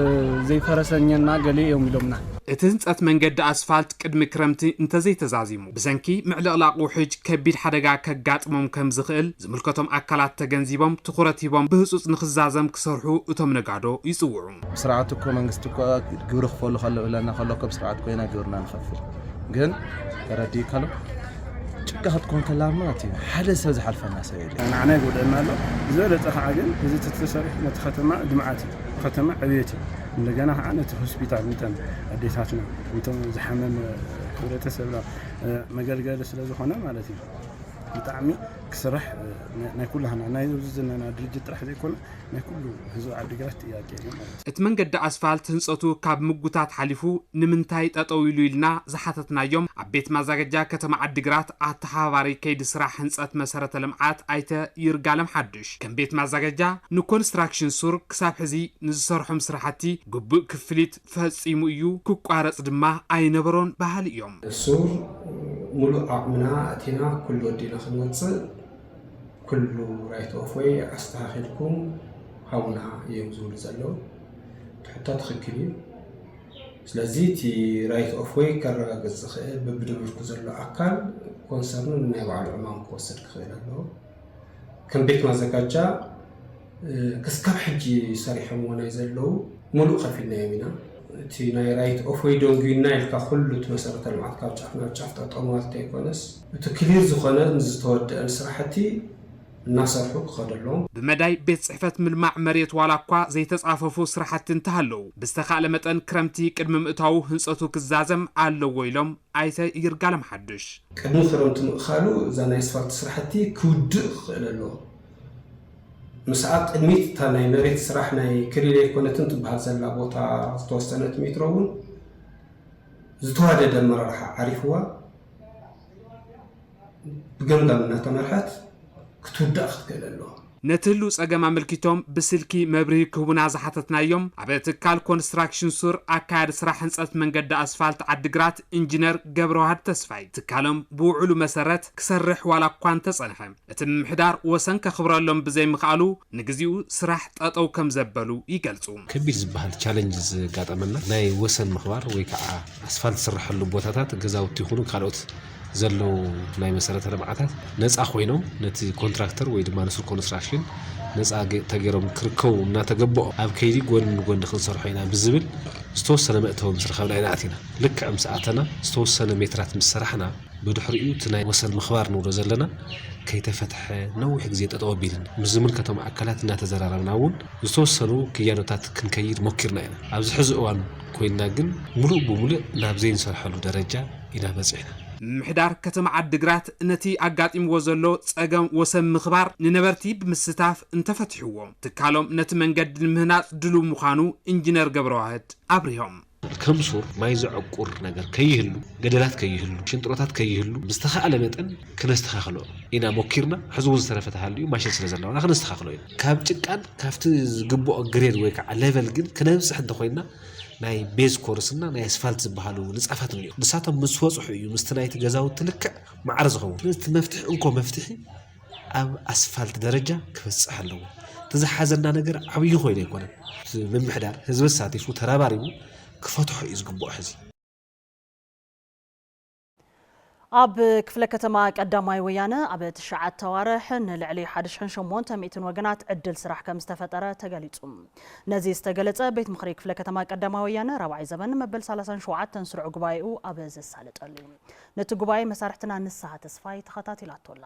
ዘይፈረሰ እኒአና ገለ እዮም ኢሎምና። እቲ ህንጸት መንገዲ ኣስፋልት ቅድሚ ክረምቲ እንተዘይተዛዚሙ፣ ብሰንኪ ምዕልቕላቕ ውሕጅ ከቢድ ሓደጋ ከጋጥሞም ከም ዝኽእል ዝምልከቶም ኣካላት ተገንዚቦም፣ ትኹረት ሂቦም ብህጹጽ ንኽዛዘም ክሰርሑ እቶም ነጋዶ ይጽውዑ። ብስርዓት እኮ መንግስቲ እኮ ግብሪ ክፈሉ ከሎ ብለና ከሎ እኮ ብስርዓት ኮይና ግብርና ንኸፍል። ግን ተረዲእካ ኣሎ። ጭቃ ክትኮን ከላ ማለት እዩ። ሓደ ሰብ ዝሓልፈና ሰብ የለን። ንዓና ይጎድኣና ኣሎ። ዝበለጸ ከዓ ግን እዚ ተተሰሪሑ ነቲ ከተማ ልምዓት እዩ። ከተማ ዕብየት እዩ። እንደገና ከዓ ነቲ ሆስፒታል፣ ነተን ኣዴታትና፣ ነቶም ዝሓመመ ሕብረተሰብና፣ እ፣ መገልገሊ ስለ ዝኾነ ማለት እዩ። ብጣዕሚ ክስራሕ፣ እ፣ ናይ፣ ናይ ኩላህና፣ ናይ ኣብዚ ዘለና ድርጅት ጥራሕ ዘይኮነ፣ ናይ ኩሉ ህዝቢ ዓዲግራት ጥያቄ እዩ ማለት እዩ። እቲ መንገዲ ኣስፋልት ህንጸቱ ካብ ምጉታት ሓሊፉ ንምንታይ ጠጠው ኢሉ ኢልና ዝሓተትናዮም ኣብ ቤት ማዛገጃ ከተማ ዓዲግራት ኣተሓባባሪ ከይዲ ስራሕ ህንጸት መሰረተ ልምዓት ኣይተ ይርጋለም ሓዱሽ፣ ከም ቤት ማዛገጃ ንኮንስትራክሽን ሱር ክሳብ ሕዚ ንዝሰርሖም ስራሕቲ ግቡእ ክፍሊት ፈጺሙ እዩ፣ ክቋረጽ ድማ ኣይነበሮን በሃሊ እዮም። ሱር ሙሉእ ዓቕምና ኣቲና ኩሉ ወዲና ክንወፅእ ኩሉ ራይት ኦፍ ወይ ኣስተኻኺልኩም ሃቡና እዮም ዝብሉ ዘለዉ። እቲ ሕቶ ትኽክል እዩ። ስለዚ እቲ ራይት ኦፍ ወይ ከረጋግጽ ዝኽእል በብድብርኩ ዘሎ ኣካል ኮንሰርኑ ንናይ ባዕሉ ዕማም ክወስድ ክኽእል ኣለዎ። ከም ቤት ማዘጋጃ፣ እ፣ ክስካብ ሕጂ ሰሪሖምዎ ናይ ዘለዉ ሙሉእ ከፊልናዮም ኢና። እቲ ናይ ራይት ኦፍ ወይ ደንጉዩና ኢልካ ኩሉ እቲ መሰረተ ልምዓት ካብ ጫፍ ናብ ጫፍ ጠጠው ማለት ኣይኮነስ፣ እቲ ክሊር ዝኾነ ንዝተወደአን ስራሕቲ እናሰርሑ ክኸዱ ኣለዎም። ብመዳይ ቤት ፅሕፈት ምልማዕ መሬት ዋላ እኳ ዘይተፃፈፉ ስራሕቲ እንተሃለዉ፣ ብዝተኻእለ መጠን ክረምቲ ቅድሚ ምእታዉ ህንፀቱ ክዛዘም ኣለዎ ኢሎም ኣይተ ይርጋለም ሓዱሽ። ቅድሚ ክረምቲ ምእኻሉ እዛ ናይ ኣስፋልት ስራሕቲ ክውድእ ክኽእል ኣለዎ። ምስኣ ቅድሚት እታ ናይ መሬት ስራሕ ናይ ክሊል ኣይኮነትን ትበሃል ዘላ ቦታ ዝተወሰነት ሜትሮ እውን ዝተዋደደ ኣመራርሓ ዓሪፍዋ ብገምጋም እናተመርሐት ክትውዳእ ክትክእል ኣለዋ። ነቲ ህልው ጸገም ኣመልኪቶም ብስልኪ መብርሂ ክህቡና ዝሓተትናዮም ኣብ ትካል ኮንስትራክሽን ሱር ኣካያዲ ስራሕ ህንጸት መንገዲ ኣስፋልት ዓዲግራት ኢንጂነር ገብረዋህድ ተስፋይ ትካሎም ብውዕሉ መሰረት ክሰርሕ ዋላ እኳ እንተጸንሐ እቲ ምምሕዳር ወሰን ከኽብረሎም ብዘይምኽኣሉ ንግዚኡ ስራሕ ጠጠው ከም ዘበሉ ይገልጹ። ከቢድ ዝበሃል ቻለንጅ ዘጋጠመና ናይ ወሰን ምኽባር ወይ ከዓ ኣስፋልት ዝስረሐሉ ቦታታት ገዛውቲ ይኹኑ ካልኦት ዘለዉ ናይ መሰረተ ልምዓታት ነፃ ኮይኖም ነቲ ኮንትራክተር ወይ ድማ ንሱር ኮንስትራክሽን ነፃ ተገይሮም ክርከቡ እናተገበኦ ኣብ ከይዲ ጎኒ ንጎኒ ክንሰርሖ ኢና ብዝብል ዝተወሰነ መእተዊ ምስ ረኸብና ኢና ኣቲና። ልክዕ ምስ ኣተና ዝተወሰነ ሜትራት ምስ ሰራሕና ብድሕሪኡ እቲ ናይ ወሰን ምኽባር ንብሎ ዘለና ከይተፈትሐ ነዊሕ ግዜ ጠጠው ኣቢልና ምስ ዝምልከቶም ኣካላት እናተዘራረብና እውን ዝተወሰኑ ክያዶታት ክንከይድ ሞኪርና ኢና። ኣብዚ ሕዚ እዋን ኮይንና ግን ሙሉእ ብሙሉእ ናብ ዘይንሰርሐሉ ደረጃ ኢና በፂሕና። ምምሕዳር ከተማ ዓዲግራት ነቲ ኣጋጢምዎ ዘሎ ፀገም ወሰን ምኽባር ንነበርቲ ብምስታፍ እንተፈቲሕዎ ትካሎም ነቲ መንገዲ ንምህናፅ ድሉው ምዃኑ ኢንጂነር ገብረዋህድ ኣብሪሆም። ከም ሱር ማይ ዘዕቁር ነገር ከይህሉ፣ ገደላት ከይህሉ፣ ሽንጥሮታት ከይህሉ ብዝተኻእለ መጠን ክነስተኻኽሎ ኢና ሞኪርና። ሕዚ እውን ዝተረፈ ተሃልዩ ማሽን ስለ ዘለዋና ክነስተኻኽሎ ኢና። ካብ ጭቃን ካብቲ ዝግብኦ ግሬድ ወይ ከዓ ሌቨል ግን ክነብፅሕ እንተኮይንና ናይ ቤዝ ኮርስ እና ናይ ኣስፋልት ዝበሃሉ ንፃፋት እኒኦ። ንሳቶም ምስ በፅሑ እዩ ምስቲ ናይቲ ገዛውቲ ልክዕ ማዕረ ዝኸውን። ስለዚ እቲ መፍትሒ እንኮ መፍትሒ ኣብ ኣስፋልት ደረጃ ክበፅሕ ኣለዎ። እቲ ዝሓዘና ነገር ዓብዪ ኮይኑ ኣይኮነን። እቲ ምምሕዳር ህዝቢ ኣሳቲፉ ተራባሪቡ ክፈትሖ እዩ ዝግብኦ። ሕዚ ኣብ ክፍለ ከተማ ቀዳማይ ወያነ ኣብ ትሽዓተ ኣዋርሕ ንልዕሊ ሓደ ሽሕን ሸሞንተ ሚእትን ወገናት ዕድል ስራሕ ከም ዝተፈጠረ ተገሊጹ። ነዚ ዝተገለጸ ቤት ምኽሪ ክፍለ ከተማ ቀዳማይ ወያነ ራብዓይ ዘበን መበል ሰላሳን ሸውዓተን ስሩዕ ጉባኤኡ ኣብ ዘሳለጠሉ እዩ። ነቲ ጉባኤ መሳርሕትና ንስሃ ተስፋይ ተኸታቲላቶ ኣላ።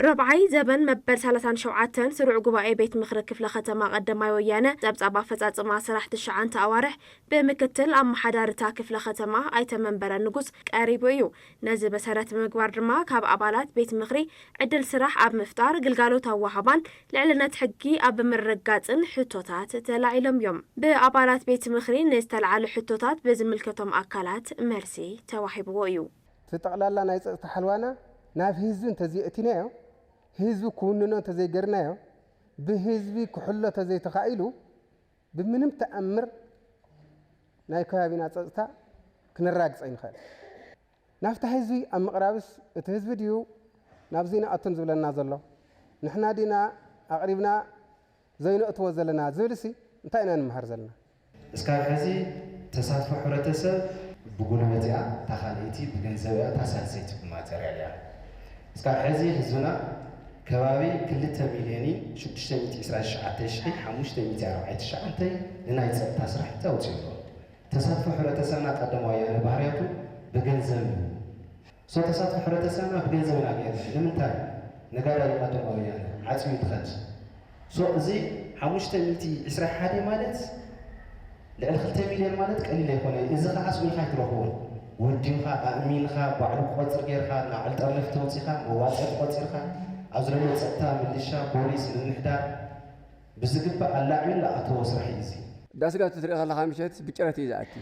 ራብዓይ ዘበን መበል ሰላሳን ሸውዓተን ስሩዕ ጉባኤ ቤት ምኽሪ ክፍለ ከተማ ቀዳማይ ወያነ ጸብጻብ ኣፈጻጽማ ስራሕ ትሽዓተ ኣዋርሕ ብምክትል ኣመሓዳሪ እታ ክፍለ ከተማ ኣይተ መንበረ ንጉስ ቀሪቡ እዩ። ነዚ መሰረት ብምግባር ድማ ካብ ኣባላት ቤት ምኽሪ ዕድል ስራሕ ኣብ ምፍጣር፣ ግልጋሎት ኣወሃህባን ልዕልነት ሕጊ ኣብ ምርግጋጽን ሕቶታት ተላዒሎም እዮም። ብኣባላት ቤት ምኽሪ ንዝተልዓሉ ሕቶታት ብዝምልከቶም ኣካላት መልሲ ተዋሂብዎ እዩ። እቲ ጠቕላላ ናይ ፀጥታ ሓልዋና ናብ ህዝቢ እንተዘየእቲናዮ፣ ህዝቢ ክውንኖ እንተዘይገርናዮ፣ ብህዝቢ ክሕሎ እንተዘይተኻኢሉ ብምንም ተኣምር ናይ ከባቢና ፀጥታ ክነራግፅ ኣይንኽእል። ናብታ ህዝቢ ኣብ ምቕራብስ እቲ ህዝቢ ድዩ ናብዚ ንኣቱን ዝብለና ዘሎ? ንሕና ዲና ኣቕሪብና ዘይነእትዎ ዘለና ዝብልሲ እንታይ ኢና ንምሃር ዘለና? እስካብ ሕዚ ተሳትፎ ሕብረተሰብ ብጉልበት እያ፣ እታ ካልኣይቲ ብገንዘብ እያ፣ እታ ሳልሰይቲ ብማተርያል እያ። እስካብ ሕዚ ህዝብና ከባቢ ክልተ ሚልዮን ሽዱሽተ ሚእቲ ዕስራ ትሽዓተ ሽሕ ሓሙሽተ ሚእቲ ኣርባዕተ ትሽዓተ ንናይ ፀጥታ ስራሕቲ ኣውፂኡ ኣሎ። ተሳትፎ ሕብረተሰብና ቀደም ወያነ ባህርያቱ ብገንዘብ እዩ። So ተሳትፎ ሕብረተሰብና ብገንዘብ ኢና ገይርና። ንምንታይ? ነጋዳይ ቀደም ወያነ ዓፅዩ ትኸድ። So እዚ ሓሙሽተ ሚእቲ ዕስራ ሓደ ማለት ልዕሊ ክልተ ሚልዮን ማለት ቀሊል ኣይኮነ። እዚ ከዓ ስሚኻ ኣይትረኽቦን። ወዲምኻ፣ ኣእሚንኻ፣ ባዕሉ ክቆፅር ገይርካ፣ ናብ ዕልጠር ነፍቲ ወፂኻ፣ መዋፅኦ ቆፂርካ፣ ኣብዚ ዘሎ ፀጥታ፣ ምልሻ፣ ፖሊስ፣ ምምሕዳር ብዝግባእ ኣላዕቢሉ ዝኣተዎ ስራሕ እዩ እዚ። ዳስጋ ትርኢ ከለኻ ምሸት ብጭረት እዩ ዝኣቲ።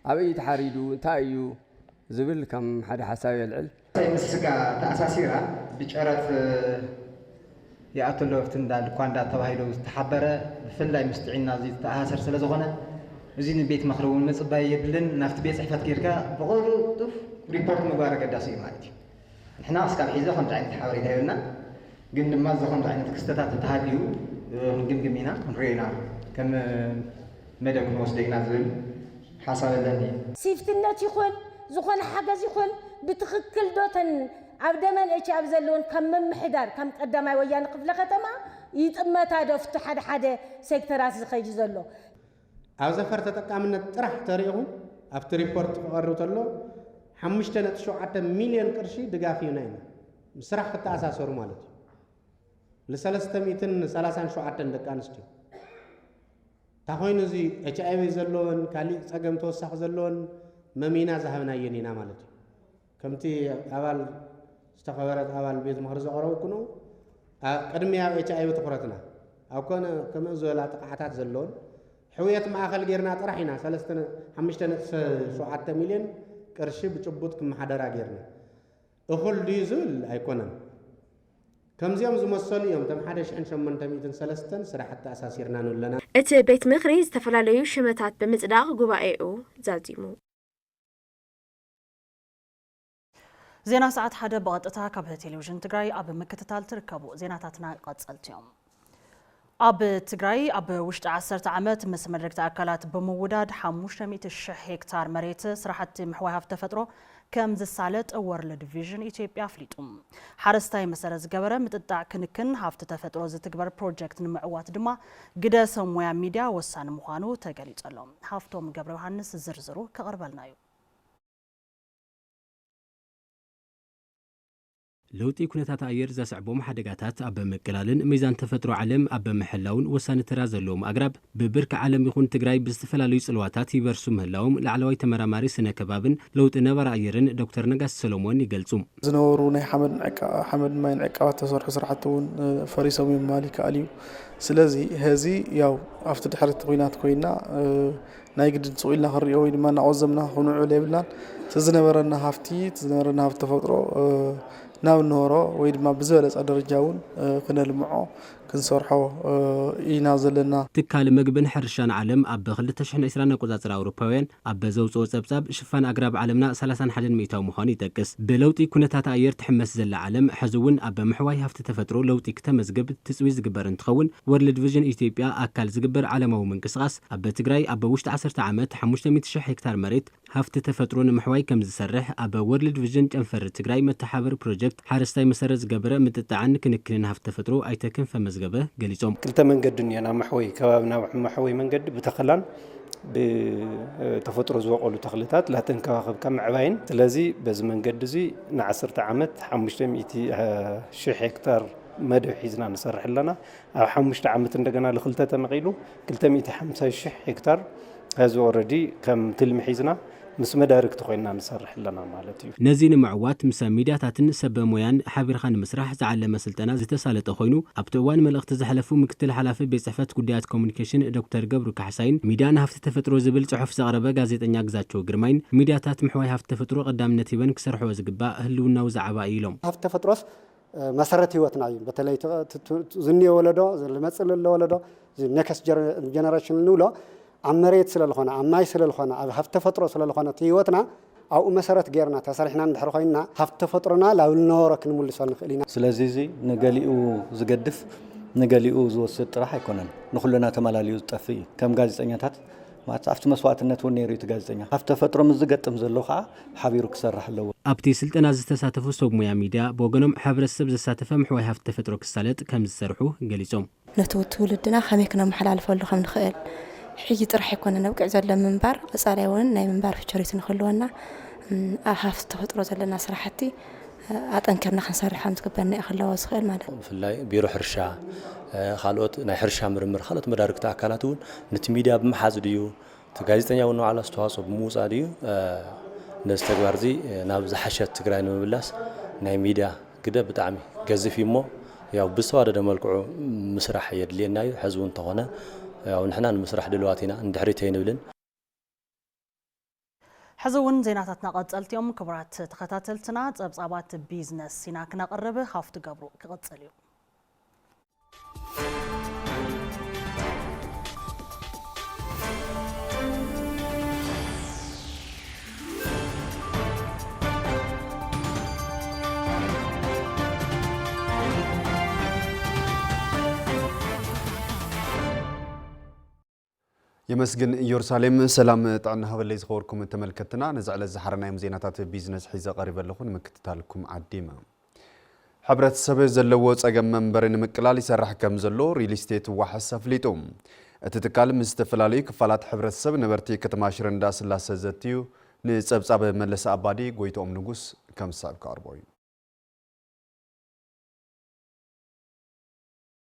ኣበይ እዩ ተሓሪዱ፣ እንታይ እዩ ዝብል ከም ሓደ ሓሳብ የልዕል። ምስቲ ስጋ ተኣሳሲራ ብጨረት ይኣቱ ኣሎ ኣብቲ እንዳ ልኳንዳ ተባሂሉ ዝተሓበረ ብፍላይ ምስ ጥዒና እዚ ዝተኣሳሰር ስለ ዝኾነ እዚ ንቤት ምኽሪ እውን ምፅባይ የድልን ናብቲ ቤት ፅሕፈት ጌርካ ብቕልጡፍ ሪፖርት ምግባር ኣገዳሲ እዩ ማለት እዩ። ንሕና እስካብ ሕዚ ከምዚ ዓይነት ሓበሬታ የብልና። ግን ድማ እዚ ከምዚ ዓይነት ክስተታት እንተሃልዩ ክንግምግም ኢና፣ ክንሪኦ ኢና፣ ከም መደብ ክንወስዶ ኢና ዝብል ሓሳብ ኣለኒ። ሴፍትነት ይኹን ዝኾነ ሓገዝ ይኹን ብትኽክል ዶ ተን ኣብ ደመን ኤች ኣብ ዘለውን ከም ምምሕዳር ከም ቀዳማይ ወያነ ክፍለ ከተማ ይጥመታ ዶ ኣብቲ ሓደ ሓደ ሴክተራት ዝኸይድ ዘሎ? ኣብ ዘፈር ተጠቃምነት ጥራሕ ተሪኢኹም ኣብቲ ሪፖርት ክቐርብ ተሎ ሓሙሽተ ነጥቢ ሸውዓተ ሚልዮን ቅርሺ ድጋፍ ሂብና ኢና። ምስራሕ ክተኣሳሰሩ ማለት እዩ። ል337 ደቂ ኣንስትዮ። እንታይ ኮይኑ እዚ ኤች ኣይ ቪ ዘለወን፣ ካሊእ ጸገም ተወሳኺ ዘለወን መሚና ዝሃብናየን ኢና ማለት እዩ። ከምቲ ኣባል፣ ዝተኸበረት ኣባል ቤት ምኽሪ ዘቕረብኩ ነው፣ ኣብ ቅድሚ ኣብ ኤች ኣይ ቪ ትኹረትና። ኣብ ኮነ ከምኡ ዝበላ ጥቕዓታት ዘለውን ሕውየት ማእኸል ጌርና ጥራሕ ኢና ሰለስተ ነ-፣ ሓሙሽተ ነጥቢ ሸውዓተ ሚልዮን ቅርሺ ብጭቡጥ ክመሓደራ ጌርና። እኹል ድዩ ዝብል ኣይኮነን። ከምዚኦም ዝመሰሉ እዮም እቶም ሓደ ሽሕን ሸሞንተ ሚእትን ሰለስተን ስራሕቲ ኣሳሲርና ንብለና። እቲ ቤት ምኽሪ ዝተፈላለዩ ሽመታት ብምጽዳቕ ጉባኤኡ ዛዚሙ። ዜና ሰዓት ሓደ ብቐጥታ ካብ ቴሌቪዥን ትግራይ ኣብ ምክትታል ትርከቡ። ዜናታትና ቀጸልቲ እዮም። ኣብ ትግራይ ኣብ ውሽጢ ዓሰርተ ዓመት ምስ መድረግቲ ኣካላት ብምውዳድ ሓሙሽተ ሚእቲ ሺሕ ሄክታር መሬት ስራሕቲ ምሕዋይ ሃፍቲ ተፈጥሮ ከም ዝሳለጥ ወርልድ ቪዥን ኢትዮጵያ ኣፍሊጡ። ሓረስታይ መሰረት ዝገበረ ምጥጣዕ ክንክን ሃፍቲ ተፈጥሮ ዝትግበር ፕሮጀክት ንምዕዋት ድማ ግደ ሰብ ሞያ ሚድያ ወሳኒ ምዃኑ ተገሊጹ ኣሎ። ሃፍቶም ገብረ ዮሃንስ ዝርዝሩ ከቕርበልና እዩ። ለውጢ ኩነታት ኣየር ዘስዕቦም ሓደጋታት ኣብ ምቅላልን ሚዛን ተፈጥሮ ዓለም ኣብ ምሕላውን ወሳኒ ተራ ዘለዎም ኣግራብ ብብርኪ ዓለም ይኹን ትግራይ ብዝተፈላለዩ ጽልዋታት ይበርሱ ምህላዎም ላዕለዋይ ተመራማሪ ስነ ከባብን ለውጢ ነባሪ ኣየርን ዶክተር ነጋሲ ሰሎሞን ይገልጹ። ዝነበሩ ናይ ሓመድ ዕቃ-፣ ሓመድ ማይን ዕቃባት ተሰርሑ ስራሕቲ እውን፣ እ፣ ፈሪሶም እዮም ምባል ይከኣል እዩ። ስለዚ፣ ሀዚ ያው ኣብቲ ድሕሪ እቲ ኲናት ኮይና፣ እ፣ ናይ ግድን ስቕ ኢልና ክንሪኦ ወይ ድማ እናቖዘምና ክንውዕል የብልናን። እቲ ዝነበረና ሃፍቲ፣ እቲ ዝነበረና ሃፍቲ ተፈጥሮ፣ እ፣ ናብ እንሆሮ ወይ ድማ ብዝበለጸ ደረጃ እውን፣ እ፣ ክነልምዖ ክንሰርሖ፣ እ፣ ኢና ዘለና። ትካል መግብን ሕርሻን ዓለም ኣብ ክልተ ሽሕን ዕስራን ኣቆጻጽራ ኣውሮፓውያን ኣብ ዘውጽኦ ጸብጻብ ሽፋን ኣግራብ ዓለምና ሰላሳን ሓደን ሚእታዊ ምዃኑ ይጠቅስ። ብለውጢ ኩነታት ኣየር ትሕመስ ዘላ ዓለም ሕዚ እውን ኣብ ምሕዋይ ሃፍቲ ተፈጥሮ ለውጢ ክተመዝግብ ትጽቢት ዝግበር እንትኸውን፣ ወርልድ ቪዥን ኢትዮጵያ ኣካል ዝግበር ዓለማዊ ምንቅስቓስ ኣብ ትግራይ ኣብ ውሽጢ ዓሰርተ ዓመት ሓሙሽተ ሚእቲ ሺሕ ሄክታር መሬት ሃፍቲ ተፈጥሮ ንምሕዋይ ከም ዝሰርሕ ኣብ ወርልድ ቪዥን ጨንፈር ትግራይ መተሓባበሪ ፕሮጀክት ሓረስታይ መሰረት ዝገበረ ምጥጣዕን ክንክንን ሃፍቲ ተፈጥሮ ኣይተ ክንፈ መዝገበ ገሊጾም። ክልተ መንገዲ እኒአን ኣብ መሕወይ፣ ከባቢ ናብ መሕወይ መንገዲ ብተኸላን ብተፈጥሮ ዝበቆሉ ተኽልታት ላተንከባኸብካ ምዕባይን። ስለዚ በዚ መንገዲ እዚ ንዓሰርተ ዓመት ሓሙሽተ ሚእቲ ሺሕ ሄክታር መደብ ሒዝና ንሰርሕ ኣለና። ኣብ ሓሙሽተ ዓመት እንደገና ለኽልተ ተመቒሉ ክልተ ሚእቲ ሓምሳ ሺሕ ሄክታር፣ ሕዚ ኦረዲ ከም ትልሚ ሒዝና ምስ መዳርግቲ ኮይንና ንሰርሕ ኣለና ማለት እዩ። ነዚ ንምዕዋት ምስ ሚድያታትን ሰብ ሞያን ሓቢርካ ንምስራሕ ዝዓለመ ስልጠና ዝተሳለጠ ኮይኑ፣ ኣብቲ እዋን መልእኽቲ ዘሕለፉ ምክትል ሓላፊ ቤት ጽሕፈት ጉዳያት ኮሙኒኬሽን ዶክተር ገብሩ ካሕሳይን ሚድያ ንሃፍቲ ተፈጥሮ ዝብል ጽሑፍ ዘቕረበ ጋዜጠኛ ግዛቸው ግርማይን፣ ሚድያታት ምሕዋይ ሃፍቲ ተፈጥሮ ቀዳምነት ሂበን ክሰርሕዎ ዝግባእ ህልውናዊ ዛዕባ እዩ ኢሎም። ሃፍቲ ተፈጥሮስ መሰረት ህይወትና እዩ። በተለይ እቲ፣ እቲ፣ እቲ ዝኒኦ ወለዶ፣ ዝመጽእ ዘሎ ወለዶ፣ እዚ ኔክስት ጀረ-፣ ጀነሬሽን እንብሎ ኣብ መሬት ስለ ዝኾነ፣ ኣብ ማይ ስለ ዝኾነ፣ ኣብ ሃፍቲ ተፈጥሮ ስለ ዝኾነ እቲ ህይወትና ኣብኡ መሰረት ጌርና ተሰሪሕና እንድሕር ኮይንና ሃፍቲ ተፈጥሮና ላብ ዝነበሮ ክንምልሶ ንኽእል ኢና። ስለዚ እዚ ንገሊኡ ዝገድፍ ንገሊኡ ዝወስድ ጥራሕ ኣይኮነን፣ ንኹልና ተመላሊኡ ዝጠፍእ እዩ። ከም ጋዜጠኛታት ማለት ኣብቲ መስዋእትነት እውን ነይሩ እቲ ጋዜጠኛ። ኣብ ተፈጥሮ ምስ ዝገጥም ዘሎ ከዓ ሓቢሩ ክሰርሕ ኣለዎ። ኣብቲ ስልጠና ዝተሳተፉ ሰብ ሙያ ሚድያ ብወገኖም፣ ሕብረተሰብ ዘሳተፈ ምሕዋይ ሃፍቲ ተፈጥሮ ክሳለጥ ከም ዝሰርሑ ገሊጾም። ነቲ ትውልድና ከመይ ክነመሓላልፈሉ ከም ንኽእል፣ ሕጂ ጥራሕ ኣይኮነን ኣብቅዕ ዘሎ ምንባር፣ ቀጻሊ እውን ናይ ምንባር ፍቸሪቲ ንክህልወና፣ እም፣ ኣብ ሃፍቲ ተፈጥሮ ዘለና ስራሕቲ፣ እ፣ ኣጠንኪርና ክንሰርሕ ከም ዝግበና እዩ ክህለዎ ዝኽእል ማለት እዩ። ብፍላይ ቢሮ ሕርሻ፣ እ፣ ካልኦት ናይ ሕርሻ ምርምር፣ ካልኦት መዳርግቲ ኣካላት እውን ነቲ ሚድያ ብምሓዝ ድዩ፣ እቲ ጋዜጠኛ እውን ንባዕሉ ኣስተዋፅኦ ብምውፃእ ድዩ፣ እ፣ ነዚ ተግባር እዚ፣ እ፣ ናብ ዝሓሸት ትግራይ ንምምላስ ናይ ሚድያ ግደ ብጣዕሚ ገዚፍ እዩ እሞ፣ ያው ብዝተዋደደ መልክዑ ምስራሕ የድልየና እዩ። ሕዚ እውን እንተኾነ፣ ያው ንሕና ንምስራሕ ድልዋት ኢና፣ ንድሕሪት ኣይንብልን። ሕዚ እውን ዜናታትና ቀጸልቲ እዮም። ክቡራት ተኸታተልትና፣ ጸብጻባት ቢዝነስ ኢና ክነቕርብ፣ ሃፍቱ ገብሩ ክቕጽል እዩ። የመስግን ኢየሩሳሌም። ሰላም ጥዕና ሃበለይ ዝኸበርኩም ተመልከትና፣ ነዚ ዕለት ዝሓረናዮም ዜናታት ቢዝነስ ሒዘ ቀሪበ ኣለኹ። ንምክትታልኩም ዓዲመ። ሕብረተሰብ ዘለዎ ጸገም መንበሪ ንምቅላል ይሰርሕ ከም ዘሎ ሪል ስቴት ዋሕስ ኣፍሊጡ። እቲ ትካል ምስ ዝተፈላለዩ ክፋላት ሕብረተሰብ ነበርቲ ከተማ ሽረ እንዳስላሰ ዘትዩ። ንጸብጻብ መለሰ ኣባዲ ጎይትኦም ንጉስ ከም ዝስዕብ ክቐርቦ እዩ።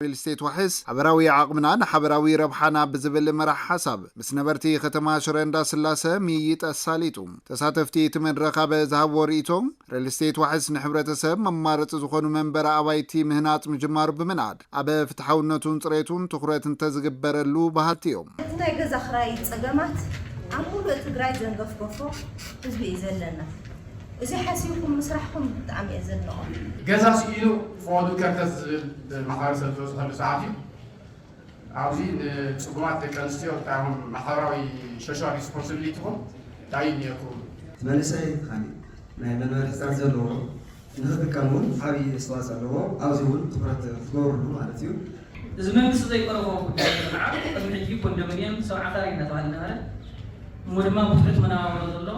ሪል ስቴት ዋሕስ ሓበራዊ ዓቕምና ንሓበራዊ ረብሓና ብዝብል መራሕ ሓሳብ ምስ ነበርቲ ከተማ ሽረ እንዳስላሰ ምይይጥ ኣሳሊጡ። ተሳተፍቲ እቲ መድረኽ ኣብ ዝሃብዎ ርእይቶ፣ ሪል ስቴት ዋሕስ ንሕብረተሰብ መማረፂ ዝኾኑ መንበሪ ኣባይቲ ምህናፅ ምጅማሩ ብምንኣድ፣ ኣብ ፍትሓውነቱን ፅሬቱን ትኹረት እንተዝግበረሉ በሃልቲ እዮም። እቲ ናይ ገዛ ክራይ ጸገማት ኣብ ሙሉእ ትግራይ ዘንገፍገፎ ህዝቢ እዩ ዘለና። እዚ ሓሲብኩም ምስራሕኩም ብጣዕሚ እየ ዘድንቖ። ገዛ ስኢኑ ፍቐዱ ከርተት ዝብል ማሕበረሰብ ዝበዝሐሉ ሰዓት እዩ። ኣብዚ ንጽጉማት ደቂ ኣንስትዮ እንታይ ኢኹም ማሕበራዊ ሶሻል ሪስፖንሲቢሊቲኹም እንታይ እዩ ነይርኩም? እቲ መንእሰይ ካሊእ ናይ መንበሪ ሕጽረት ዘለዎ ንኽጥቀም እውን ዓብዪ ኣስተዋፅኦ ኣለዎ። ኣብዚ እውን ትኹረት ክትገብርሉ ማለት እዩ። እዚ መንግስቲ ዘይቀረቦ ጉዳይ ልምዓት ቅድሚ ሕጂ ኮንዶሚንየም ሰብዓ ካሬ እናተባህለ ነበረ። እሞ ድማ ብትሑት መነባብሮ ዘሎ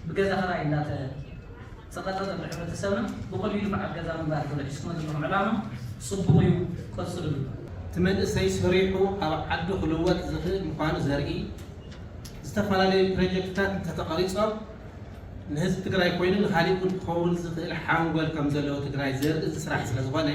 ብገዛ ኽራይ እናተፀቐጠ ዘሎ ሕብረተሰብና ብቐሊሉ በዓል ገዛ ምንባር ተበዒስኩሞ ዘለኹም ዕላማ ፅቡቕ እዩ፣ ቀፅሉሉ። እቲ መንእሰይ ሰሪሑ ኣብ ዓዱ ክልወጥ ዝኽእል ምዃኑ ዘርኢ ዝተፈላለዩ ፕሮጀክትታት እንተተቐሪጾም ንህዝቢ ትግራይ ኮይኑ ንኻሊእ እውን ክኸውን ዝኽእል ሓንጎል ከም ዘለዎ ትግራይ ዘርኢ እዚ ስራሕ ስለ ዝኾነ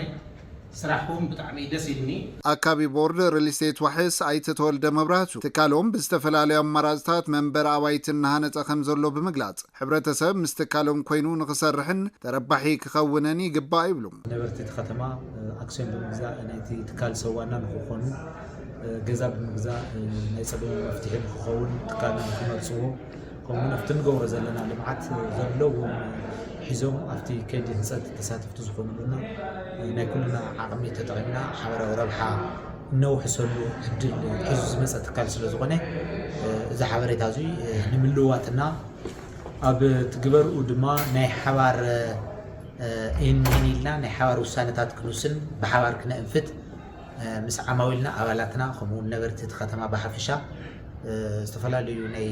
ስራሕኩም ብጣዕሚ ደስ ኢሉኒ። ኣካቢ ቦርድ ሪል ስቴት ዋሕስ ኣይተ ተወልደ መብራህቱ ትካሎም ብዝተፈላለዩ ኣማራፅታት መንበሪ ኣባይቲ እናሃነፀ ከም ዘሎ ብምግላፅ ሕብረተሰብ ምስ ትካሎም ኮይኑ ንኽሰርሕን ተረባሒ ክኸውንን ይግባእ ይብሉ። ነበርቲ እቲ ከተማ ኣክሲዮን ብምግዛእ ናይቲ ትካል ሰብ ዋና ንክኾኑ፣ ገዛ ብምግዛእ ናይ ፀገሞም መፍትሒ ንክኸውን ትካልና ንክመርፅዎ፣ ከምኡውን ኣብቲ ንገብሮ ዘለና ልምዓት ዘለዎም ሒዞም ኣብቲ ከይዲ ህንፀት ተሳተፍቲ ዝኾኑሉና ናይ ኩልና ዓቕሚ ተጠቒምና ሓበራዊ ረብሓ እነውሕሰሉ ዕድል ሒዙ ዝመፀ ትካል ስለ ዝኾነ እዚ ሓበሬታ እዚ ንምልዋጥና ኣብ ትግበርኡ ድማ ናይ ሓባር ይህንን ኢልና ናይ ሓባር ውሳነታት ክንውስን ብሓባር ክነእንፍት ምስ ዓማዊልና ኣባላትና ከምኡውን ነበርቲ እቲ ከተማ ብሓፈሻ ዝተፈላለዩ ናይ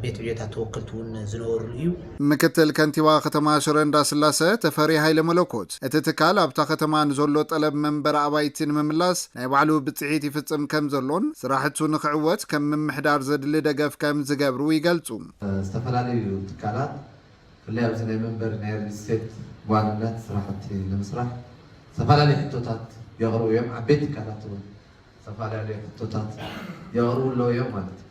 ቤት ዕዮታት ተወከልቲ እውን ዝነበሩሉ እዩ። ምክትል ከንቲባ ከተማ ሽረ እንዳስላሰ ተፈሪ ሃይለ መለኮት እቲ ትካል ኣብታ ከተማ ንዘሎ ጠለብ መንበሪ ኣባይቲ ንምምላስ ናይ ባዕሉ ብፅሒት ይፍፅም ከም ዘሎን ስራሕቱ ንክዕወት ከም ምምሕዳር ዘድሊ ደገፍ ከም ዝገብሩ ይገልፁ። ዝተፈላለዩ ትካላት ብፍላይ ኣብዚ ናይ መንበሪ ናይ ሪል ስቴት ብዋንነት ስራሕቲ ንምስራሕ ዝተፈላለዩ ሕቶታት የቕርቡ እዮም። ዓበይቲ ትካላት እውን ዝተፈላለዩ ሕቶታት የቕርቡ ኣለዉ እዮም ማለት እዩ።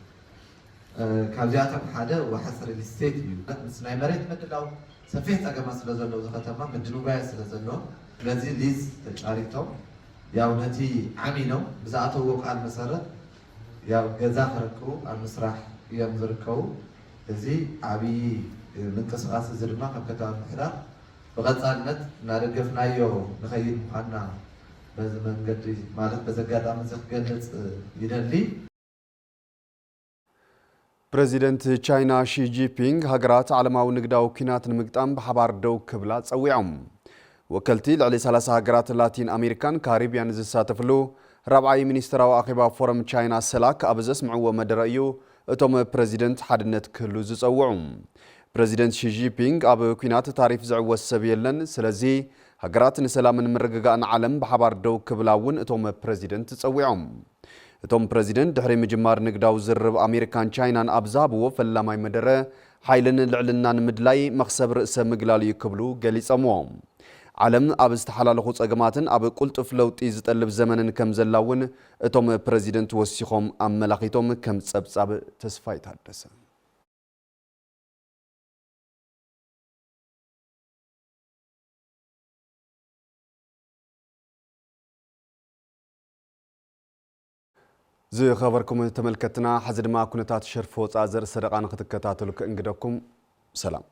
ካብዚኣቶም ሓደ ዋሕስ ሪል ስቴት እዩ። ምስ ናይ መሬት ምድላው ሰፊሕ ፀገማት ስለ ዘለዎ እዚ ከተማ ምድንጓያት ስለ ዘለዎ ስለዚ ሊዝ ተጫሪቶም ያው ነቲ ዓሚሎም ብዝኣተውዎ ቃል መሰረት ያው ገዛ ክረክቡ ኣብ ምስራሕ እዮም ዝርከቡ። እዚ ዓብዪ ምንቅስቃስ እዚ ድማ ከም ከተማ ምምሕዳር ብቐፃልነት እናደገፍናዮ ንኸይድ ምዃንና በዚ መንገዲ ማለት በዚ ኣጋጣሚ እዚ ክገልፅ ይደሊ። ፕረዚደንት ቻይና ሺ ጂንፒንግ ሃገራት ዓለማዊ ንግዳዊ ኲናት ንምግጣም ብሓባር ደው ክብላ ጸዊዖም። ወከልቲ ልዕሊ ሰላሳ ሃገራት ላቲን ኣሜሪካን ካሪብያን ዝሳተፍሉ ራብዓይ ሚኒስትራዊ ኣኼባ ፎረም ቻይና ሰላክ ኣብ ዘስምዕዎ መደረ እዩ እቶም ፕረዚደንት ሓድነት ክህሉ ዝጸውዑ። ፕረዚደንት ሺ ጂንፒንግ ኣብ ኲናት ታሪፍ ዝዕወት ሰብ የለን፣ ስለዚ ሃገራት ንሰላምን ምርግጋእን ዓለም ብሓባር ደው ክብላ እውን እቶም ፕረዚደንት ጸዊዖም። እቶም ፕረዚደንት ድሕሪ ምጅማር ንግዳዊ ዝርርብ ኣሜሪካን ቻይናን ኣብ ዝሃብዎ ፈላማይ መደረ ሓይልን ልዕልናን ምድላይ መኽሰብ ርእሰ ምግላል እዩ ክብሉ ገሊጸምዎ። ዓለም ኣብ ዝተሓላለኹ ጸገማትን ኣብ ቁልጡፍ ለውጢ ዝጠልብ ዘመንን ከም ዘላ እውን እቶም ፕረዚደንት ወሲኾም ኣመላኺቶም። ከም ጸብጻብ ተስፋይ ታደሰ። ዝኸበርኩም ተመልከትና፣ ሕዚ ድማ ኩነታት ሸርፊ ወፃእ ዘርእሰ ደቓ ንክትከታተሉ ክእንግደኩም። ሰላም።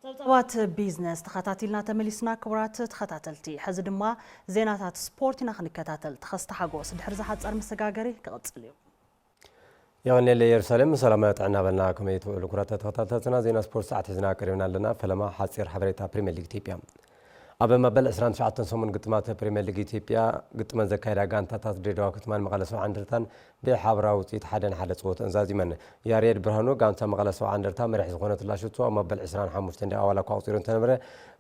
ጸብጻባት ቢዝነስ ተኸታቲልና ተመሊስና። ክቡራት ተኸታተልቲ፣ ሕዚ ድማ ዜናታት ስፖርት ኢና ክንከታተል። ተኸስተ ሓጎስ ድሕሪ ዝሓጸር መሰጋገሪ ክቕጽል እዩ። የቐንየለይ ኢየሩሳሌም። ሰላም ጥዕና በልና። ከመይ ትውዕሉ ክቡራት ተኸታተልትና? ዜና ስፖርት ሰዓት ሒዝና ቀሪብና ኣለና። ፈለማ ሓጺር ሓበሬታ ፕሪምየር ሊግ ኢትዮጵያ። ኣብ መበል ዕስራን ትሽዓተን ሰሙን ግጥማት ፕሪምየር ሊግ ኢትዮጵያ ግጥመን ዘካየዳ ጋንታታት ድሬዳዋ ከተማን መቐለ ሰብዓ እንደርታን ብሓበራዊ ውፅኢት ሓደ ንሓደ ፀወተን ዛዚመን። ያሬድ ብርሃኑ ጋንታ መቐለ ሰብዓ እንደርታ መሪሕ ዝኾነትላ ሽቶ ኣብ መበል ዕስራን ሓሙሽተን ደቂቃ ዋላ እኳ ኣቑፂሩ እንተነበረ፣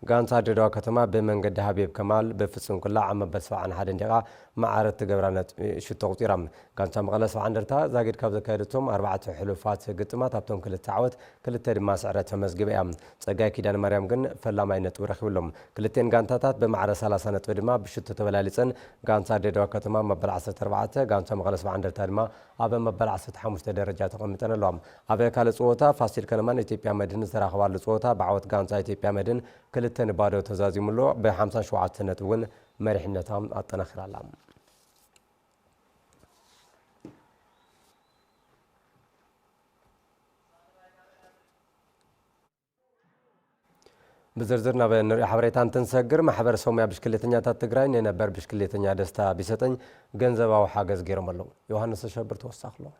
ጋንታ ድሬዳዋ ከተማ ብመንገዲ ሃቢብ ከማል ብፍፁም ክላዕ ኣብ መበል ሰብዓን ሓደን ደቂቃ መዓረ እትገብራ ነጥቢ ሽቶ ኣቑፂራ። ጋንታ መቐለ ሰብዓ እንደርታ ዛጊድ ካብ ዘካየደቶም ኣርባዕተ ሕሉፋት ግጥማት ኣብቶም ክልተ ዓወት ክልተ ድማ ስዕረት ተመዝጊባ እያ። ጸጋይ ኪዳነ ማርያም ግን ፈላማይ ነጥቢ ረኺቡሎም። ክልቴን ጋንታታት ብማዕረ ሰላሳ ነጥቢ ድማ ብሽቶ ተበላሊጸን። ጋንታ ድሬዳዋ ከተማ መበል ዓሰርተ ኣርባዕተ፣ ጋንታ መቐለ ሰብዓ እንደርታ ድማ ኣብ መበል ዓሰርተ ሓሙሽተ ደረጃ ተቐሚጠን ኣለዋ። ኣብ ካልእ ጸወታ ፋሲል ከነማን ኢትዮጵያ መድህን ዝተራኸባሉ ጸወታ ብዓወት ጋንታ ኢትዮጵያ መድህን ክልተ ንባዶ ተዛዚሙ ኣሎ። ብ ሓምሳን ሸውዓተን ነጥቢ እውን መሪሕነታ ኣጠናኺራ ኣላ። ብዝርዝር ናብ እንሪኦ ሓበሬታ እንትንሰግር፣ ማሕበር ሰሙያ ብሽክሌተኛታት ትግራይ ንነበር ብሽክሌተኛ ደስታ ቢሰጠኝ ገንዘባዊ ሓገዝ ገይሮም ኣለዉ። ዮሃንስ ኣሸብር ተወሳኺ ኣለዎ።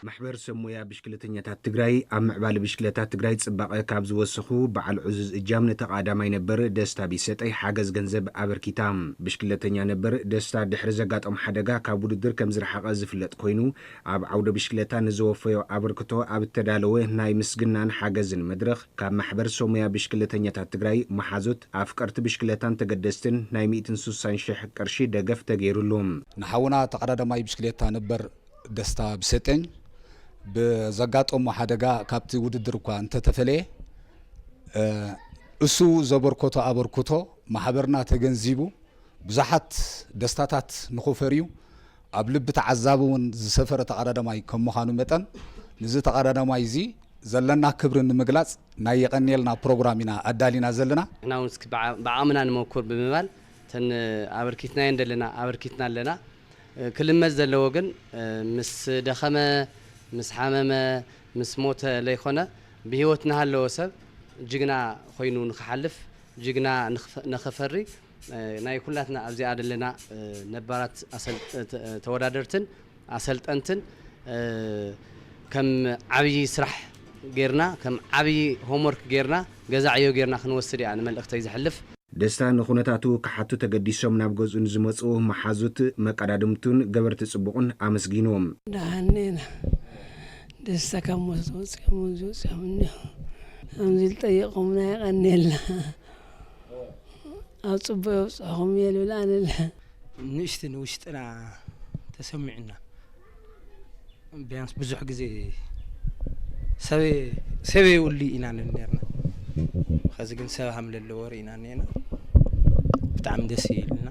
ማሕበር ሰብ ሞያ ብሽክለተኛታት ትግራይ ኣብ ምዕባለ ብሽክለታ ትግራይ ፅባቐ ካብ ዝወሰኹ በዓል ዕዙዝ እጃም ንተቓዳማይ ነበር ደስታ ቢሰጠይ ሓገዝ ገንዘብ ኣበርኪታ። ብሽክለተኛ ነበር ደስታ ድሕሪ ዘጋጠሞ ሓደጋ ካብ ውድድር ከም ዝረሓቐ ዝፍለጥ ኮይኑ፣ ኣብ ዓውደ ብሽክለታ ንዘወፈዮ ኣበርክቶ ኣብ እተዳለወ ናይ ምስግናን ሓገዝን መድረኽ ካብ ማሕበር ሰብ ሞያ ብሽክለተኛታት ትግራይ መሓዙት፣ ኣፍቀርቲ ብሽክለታን ተገደስትን ናይ ሚእትን ስሳን ሽሕ ቅርሺ ደገፍ ተገይሩሉ። ንሓውና ተቐዳዳማይ ብሽክሌታ ነበር ደስታ ብሰጠኝ ብዘጋጠሞ ሓደጋ ካብቲ ውድድር እኳ እንተተፈለየ፣ እ፣ እሱ ዘበርከቶ ኣበርክቶ ማሕበርና ተገንዚቡ ብዙሓት ደስታታት ንኽፈርዩ ኣብ ልቢ ተዓዛቢ እውን ዝሰፈረ ተቐዳዳማይ ከም ምዃኑ መጠን፣ ንዚ ተቐዳዳማይ እዚ ዘለና ክብሪ ንምግላጽ ናይ የቐንየልና ፕሮግራም ኢና ኣዳሊና ዘለና። ንሕና እውን እስኪ ብዓ-፣ ብዓቕምና ንመኩር ብምባል፣ እተን ኣበርኪትናየን ዘለና ኣበርኪትና ኣለና። ክልመድ ዘለዎ ግን፣ ምስ ደኸመ፣ ምስ ሓመመ፣ ምስ ሞተ ለይኮነ፣ ብህይወት ንሃለወ ሰብ ጅግና ኮይኑ ንኽሓልፍ፣ ጅግና ንኽፈ-፣ ንኽፈሪ፣ ናይ ኩላትና ኣብዚኣ ዘለና ነባራት ኣሰል-፣ ተ-፣ ተወዳደርትን ኣሰልጠንትን፣ እ፣ ከም ዓብዪ ስራሕ ጌርና፣ ከም ዓብዪ ሆምወርክ ጌርና፣ ገዛ ዕዮ ጌርና ክንወስድ እያ ንመልእኽተይ ዘሕልፍ። ደስታ ንኹነታቱ ክሓቱ ተገዲሶም ናብ ገዝኡ ንዝመጹ መሓዙት፣ መቀዳድምቱን ገበርቲ ጽቡቕን ኣመስጊኑ። ደሓን ኢና። ደስታ ካብ ሞት ወፂኦም፣ እዚ ወፂኦም እኒሆ። ከምዚ ዝጠየቑምና የቐንየልና። ኣብ ጽቡቕ የብጽሕኹም እየ ልብል ኣነ። ንእሽቲ ንውሽጥና ተሰሚዑና። ቢያንስ ብዙሕ ግዜ ሰበይ፣ ሰበይ ውሊ ኢና ንብል ነርና። ኸዚ ግን ሰብ ሃም ለለዎ ርኢና እኒአና። ብጣዕሚ ደስ ኢልና።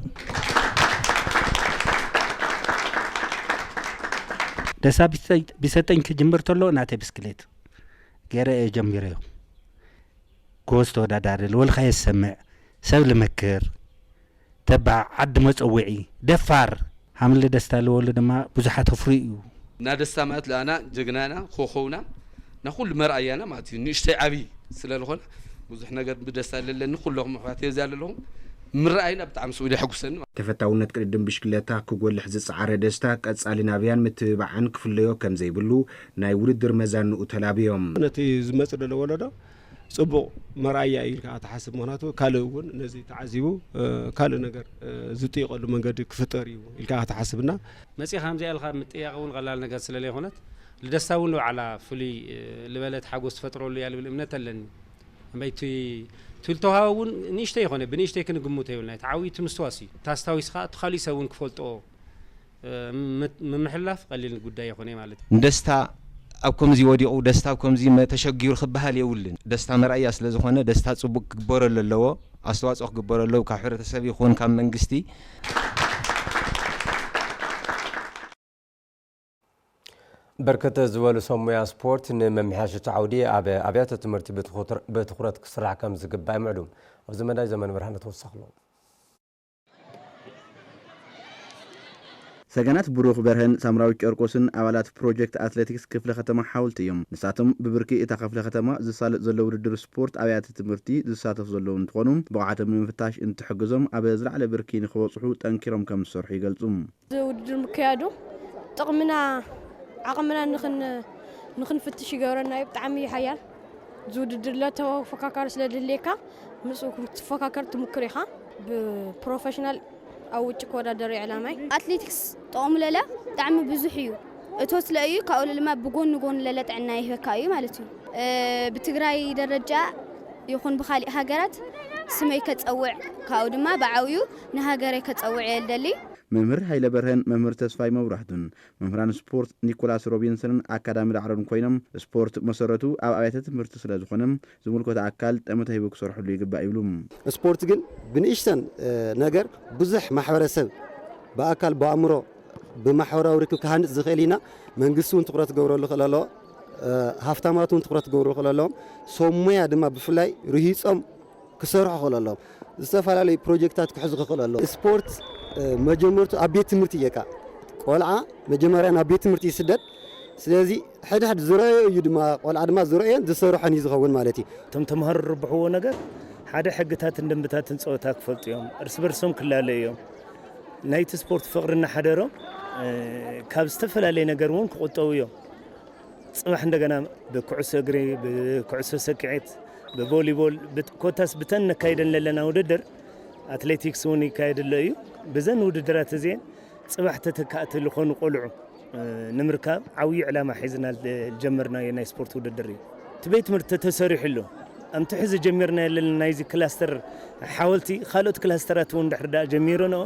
ደሳ ቢሰ-፣ ቢሰጠኝ ክጅምር ተሎ ናተይ ብስክሌት ገይረ እየ ጀሚረዮ። ጎበዝ ተወዳዳሪ፣ ልወልካ የሰምዕ፣ ሰብ ልመክር፣ ተባዕ፣ ዓዲ መጸውዒ፣ ደፋር፣ ሃምለ ደስታ ልወሉ ድማ ብዙሓት ኣፍርዩ እዩ። እና ደስታ ማለት ለኣና ጀግናና፣ ኮኸውና፣ እና ኩሉ መርኣያና ማለት እዩ። ንእሽተይ ዓብዪ ስለ ዝኾነ ብዙሕ ነገር ብደስታ ለለኒ፣ ኩለኹም ኣሕዋተይ እዚኣ ለለኹም ምርኣይና ብጣዕሚ ስኡ የሐጉሰኒ። ተፈታውነት ቅድድም ብሽክለታ ክጎልሕ ዝጸዓረ ደስታ፣ ቀጻሊ ናብያን ምትብባዕን ክፍለዮ ከም ዘይብሉ ናይ ውድድር መዛንኡ ተላብዮም። ነቲ ዝመጽእ ዘሎ ወለዶ ጽቡቕ መርኣያ እዩ ኢልካ ትሓስብ። ምኽንያቱ ካልእ እውን ነዚ ተዓዚቡ፣ እ፣ ካልእ ነገር፣ እ፣ ዝጥይቐሉ መንገዲ ክፍጠር እዩ ኢልካ ትሓስብና። መጺኻ ከምዚኣ ኢልካ ምጥያቕ እውን ቀላል ነገር ስለ ዘይኮነት፣ ልደስታ እውን ንባዕላ ፍሉይ፣ እ፣ ዝበለት ሓጎስ ትፈጥረሉ እያ ልብል እምነት ኣለኒ። እምበይ እቲ፣ እቲ ልተዋሃበ እውን ንእሽተይ ይኾነ፣ ብንእሽተይ ክንግምቶ የብልና። እቲ ዓብዪ እቲ ምስትዋስ እዩ። እቲ ኣስታዊስኻ እቲ ካሊእ ሰብ እውን ክፈልጦ እ፣ ምት-፣ ምምሕልላፍ ቀሊል ጉዳይ ይኾነ ማለት እዩ። ንደስታ ኣብ ከምዚ ወዲቑ፣ ደስታ ኣብ ከምዚ መ-፣ ተሸጊሩ ክበሃል የብሉን። ደስታ መርኣያ ስለ ዝኾነ፣ ደስታ ጽቡቕ ክግበረሉ ኣለዎ፣ ኣስተዋጽኦ ክግበረሉ ኣለዎ፣ ካብ ሕብረተሰብ ይኹን ካብ መንግስቲ። ብርክት ዝበሉ ሰብ ሞያ ስፖርት ንምምሕያሽ እቲ ዓውዲ ኣብ ኣብያተ ትምህርቲ ብትኹር-፣ ብትኹረት ክስራሕ ከም ዝግባእ ይምዕዱ። ኣብዚ መዳይ ዘመን ብርሃነ ተወሳኽሎ። ሰገናት ብሩኽ በርሀን ሳምራዊት ጨርቆስን ኣባላት ፕሮጀክት ኣትሌቲክስ ክፍለ ከተማ ሓወልቲ እዮም። ንሳቶም ብብርኪ እታ ክፍለ ከተማ ዝሳለጥ ዘሎ ውድድር ስፖርት ኣብያተ ትምህርቲ ዝሳተፉ ዘለዉ እንትኾኑ፣ ብቕዓቶም ንምፍታሽ እንትሕግዞም ኣብ ዝለዓለ ብርኪ ንክበጽሑ ጠንኪሮም ከም ዝሰርሑ ይገልጹ። እዚ ውድድር ምክያዱ ጥቕምና፣ ዓቕምና ንኽን-፣ ንኽንፍትሽ ይገብረና እዩ። ብጣዕሚ እዩ ሓያል። እዚ ውድድር ለ ተፎካካሪ ስለ ድህልየካ፣ ምስኡ ክትፎካከር ትምክር ኢኻ። ብፕሮፌሽናል ኣብ ውጭ ክወዳደር እዩ ዕላማይ። ኣትሌቲክስ ጥቕሙ ለለ ብጣዕሚ ብዙሕ እዩ። እቶት ለእዩ፣ ካብኡ ለለማ ብጎን ጎን ለለ ጥዕና ይህበካ እዩ ማለት እዩ። እ፣ ብትግራይ ደረጃ ይኹን ብኻሊእ ሃገራት ስመይ ከጸውዕ፣ ካብኡ ድማ ብዓብዩ ንሃገረይ ከጸውዕ እየ ልደሊ። መምህር ሃይለ በርሀን መምህር ተስፋይ መብራህቱን መምህራን ስፖርት ኒኮላስ ሮቢንሰንን ኣካዳሚ ዳዕሮን ኮይኖም፣ ስፖርት መሰረቱ ኣብ ኣብያተ ትምህርቲ ስለ ዝኾነ፣ ዝምልከቶ ኣካል ጠመተ ሂቡ ክሰርሕሉ ይግባእ ይብሉ። ስፖርት ግን ብንእሽተን፣ እ፣ ነገር ብዙሕ ማሕበረሰብ ብኣካል ብኣእምሮ ብማሕበራዊ ርክብ ክሃንጽ ዝኽእል ኢና። መንግስቲ እውን ትኹረት ክገብረሉ ክእል ኣለዎ። እ፣ ሃፍታማት እውን ትኹረት ክገብሩ ክእል ኣለዎም። ሰብ ሞያ ድማ ብፍላይ ርሂጾም ክሰርሑ ክእል ኣለዎም። ዝተፈላለዩ ፕሮጀክታት ክሕዙ ክኽእል ኣለዎም። ስፖርት፣ እ፣ መጀመርቱ ኣብ ቤት ትምህርቲ እየካ። ቆልዓ መጀመርያ ናብ ቤት ትምህርቲ ይስደድ። ስለዚ ሕድሕድ ዝረአዮ እዩ ድማ፣ ቆልዓ ድማ ዝረአዮን ዝሰርሖን እዩ ዝኸውን ማለት እዩ። እቶም ተምሃሮ ዝርብሕዎ ነገር ሓደ ሕግታትን ደንብታትን ጸወታ ክፈልጡ እዮም። እርስ በርሶም ክላለዩ እዮም። ናይቲ ስፖርት ፍቕሪ እናሓደሮም፣ እ፣ ካብ ዝተፈላለየ ነገር እውን ክቑጠቡ እዮም። ጽባሕ እንደገና ብኩዕሶ እግሪ፣ ብኩዕሶ ሰኪዔት፣ ብቮሊቦል፣ ብት-፣ ኮታስ ብተን ነካይደን ለለና ውድድር ኣትሌቲክስ እውን ይካየድ ኣሎ እዩ። ብዘን ውድድራት እዚአን ጽባሕ ተተካእቲ ዝኾኑ ቆልዑ፣ እ፣ ንምርካብ ዓብዪ ዕላማ ሒዝና ል-፣ ዝጀመርናዮ ናይ ስፖርት ውድድር እዩ። እቲ ቤት ትምህርቲ ተሰሪሑ ኣሎ። ኣምቲ ሕዚ ጀሚርናዮ ዘለና ናይዚ ክላስተር ሓወልቲ፣ ካልኦት ክላስተራት እውን ድሕሪ ደኣ ጀሚሮንኦ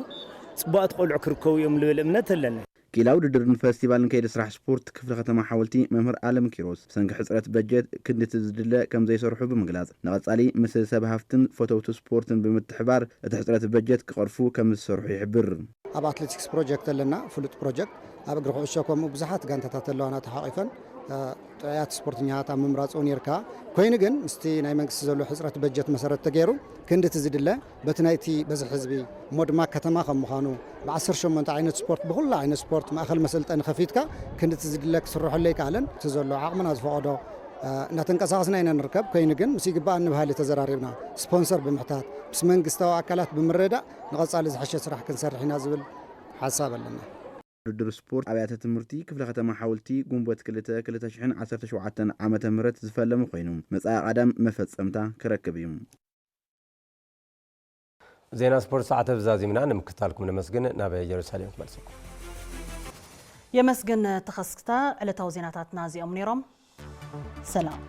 ጽቡቓት ቆልዑ ክርከቡ እዮም ልብል እምነት ኣለኒ። ክኢላ ውድድርን ፈስቲቫልን ከይዲ ስራሕ ስፖርት ክፍለ ከተማ ሓወልቲ መምህር ኣለም ኪሮስ፣ ብሰንኪ ሕፅረት በጀት ክንድቲ ዝድለ ከም ዘይሰርሑ ብምግላፅ፣ ንቐፃሊ ምስ ሰብ ሃፍትን ፈተውቲ ስፖርትን ብምትሕባር እቲ ሕፅረት በጀት ክቐርፉ ከም ዝሰርሑ ይሕብር። ኣብ ኣትሌቲክስ ፕሮጀክት ኣለና፣ ፍሉጥ ፕሮጀክት። ኣብ እግሪ ኩዕሾ ከምኡ ብዙሓት ጋንታታት ኣለዋና ተሓቒፈን፣ እ፣ ጥዑያት ስፖርተኛታት ኣብ ምምራፅ እውን ይርካ። ኮይኑ ግን ምስቲ ናይ መንግስቲ ዘሎ ሕፅረት በጀት መሰረት ተገይሩ ክንድቲ ዝድለ በቲ ናይቲ በዝሒ ህዝቢ እሞ ድማ ከተማ ከም ምዃኑ ብዓሰርተ ሸሞንተ ዓይነት ስፖርት፣ ብኹሉ ዓይነት ስፖርት ማእኸል መሰልጠኒ ከፊትካ ክንድቲ ዝድለ ክስርሐሉ ኣይከኣለን። እቲ ዘሎ ዓቕምና ዝፈቐዶ፣ እ፣ እናተንቀሳቐስና ኢና ንርከብ። ኮይኑ ግን ምስ ይግባእ ንባህሊ ተዘራሪብና ስፖንሰር ብምሕታት ምስ መንግስታዊ ኣካላት ብምርዳእ ንቐጻሊ ዝሐሸ ስራሕ ክንሰርሕ ኢና ዝብል ሓሳብ ኣለና። ውድድር ስፖርት ኣብያተ ትምህርቲ ክፍለ ከተማ ሓወልቲ ግንቦት ክልተ ክልተ ሽሕን ዓሰርተ ሸውዓተን ዓመተ ምህረት ዝፈለመ ኮይኑ፣ መጻኢ ቀዳም መፈጸምታ ክረክብ እዩ። ዜና ስፖርት ሰዓት ተዛዚምና ንምክታልኩም ነመስግን። ናብ ኢየሩሳሌም ክመልሰኩም። የመስግን ተኸስክታ። ዕለታዊ ዜናታትና እዚኦም ነይሮም። ሰላም።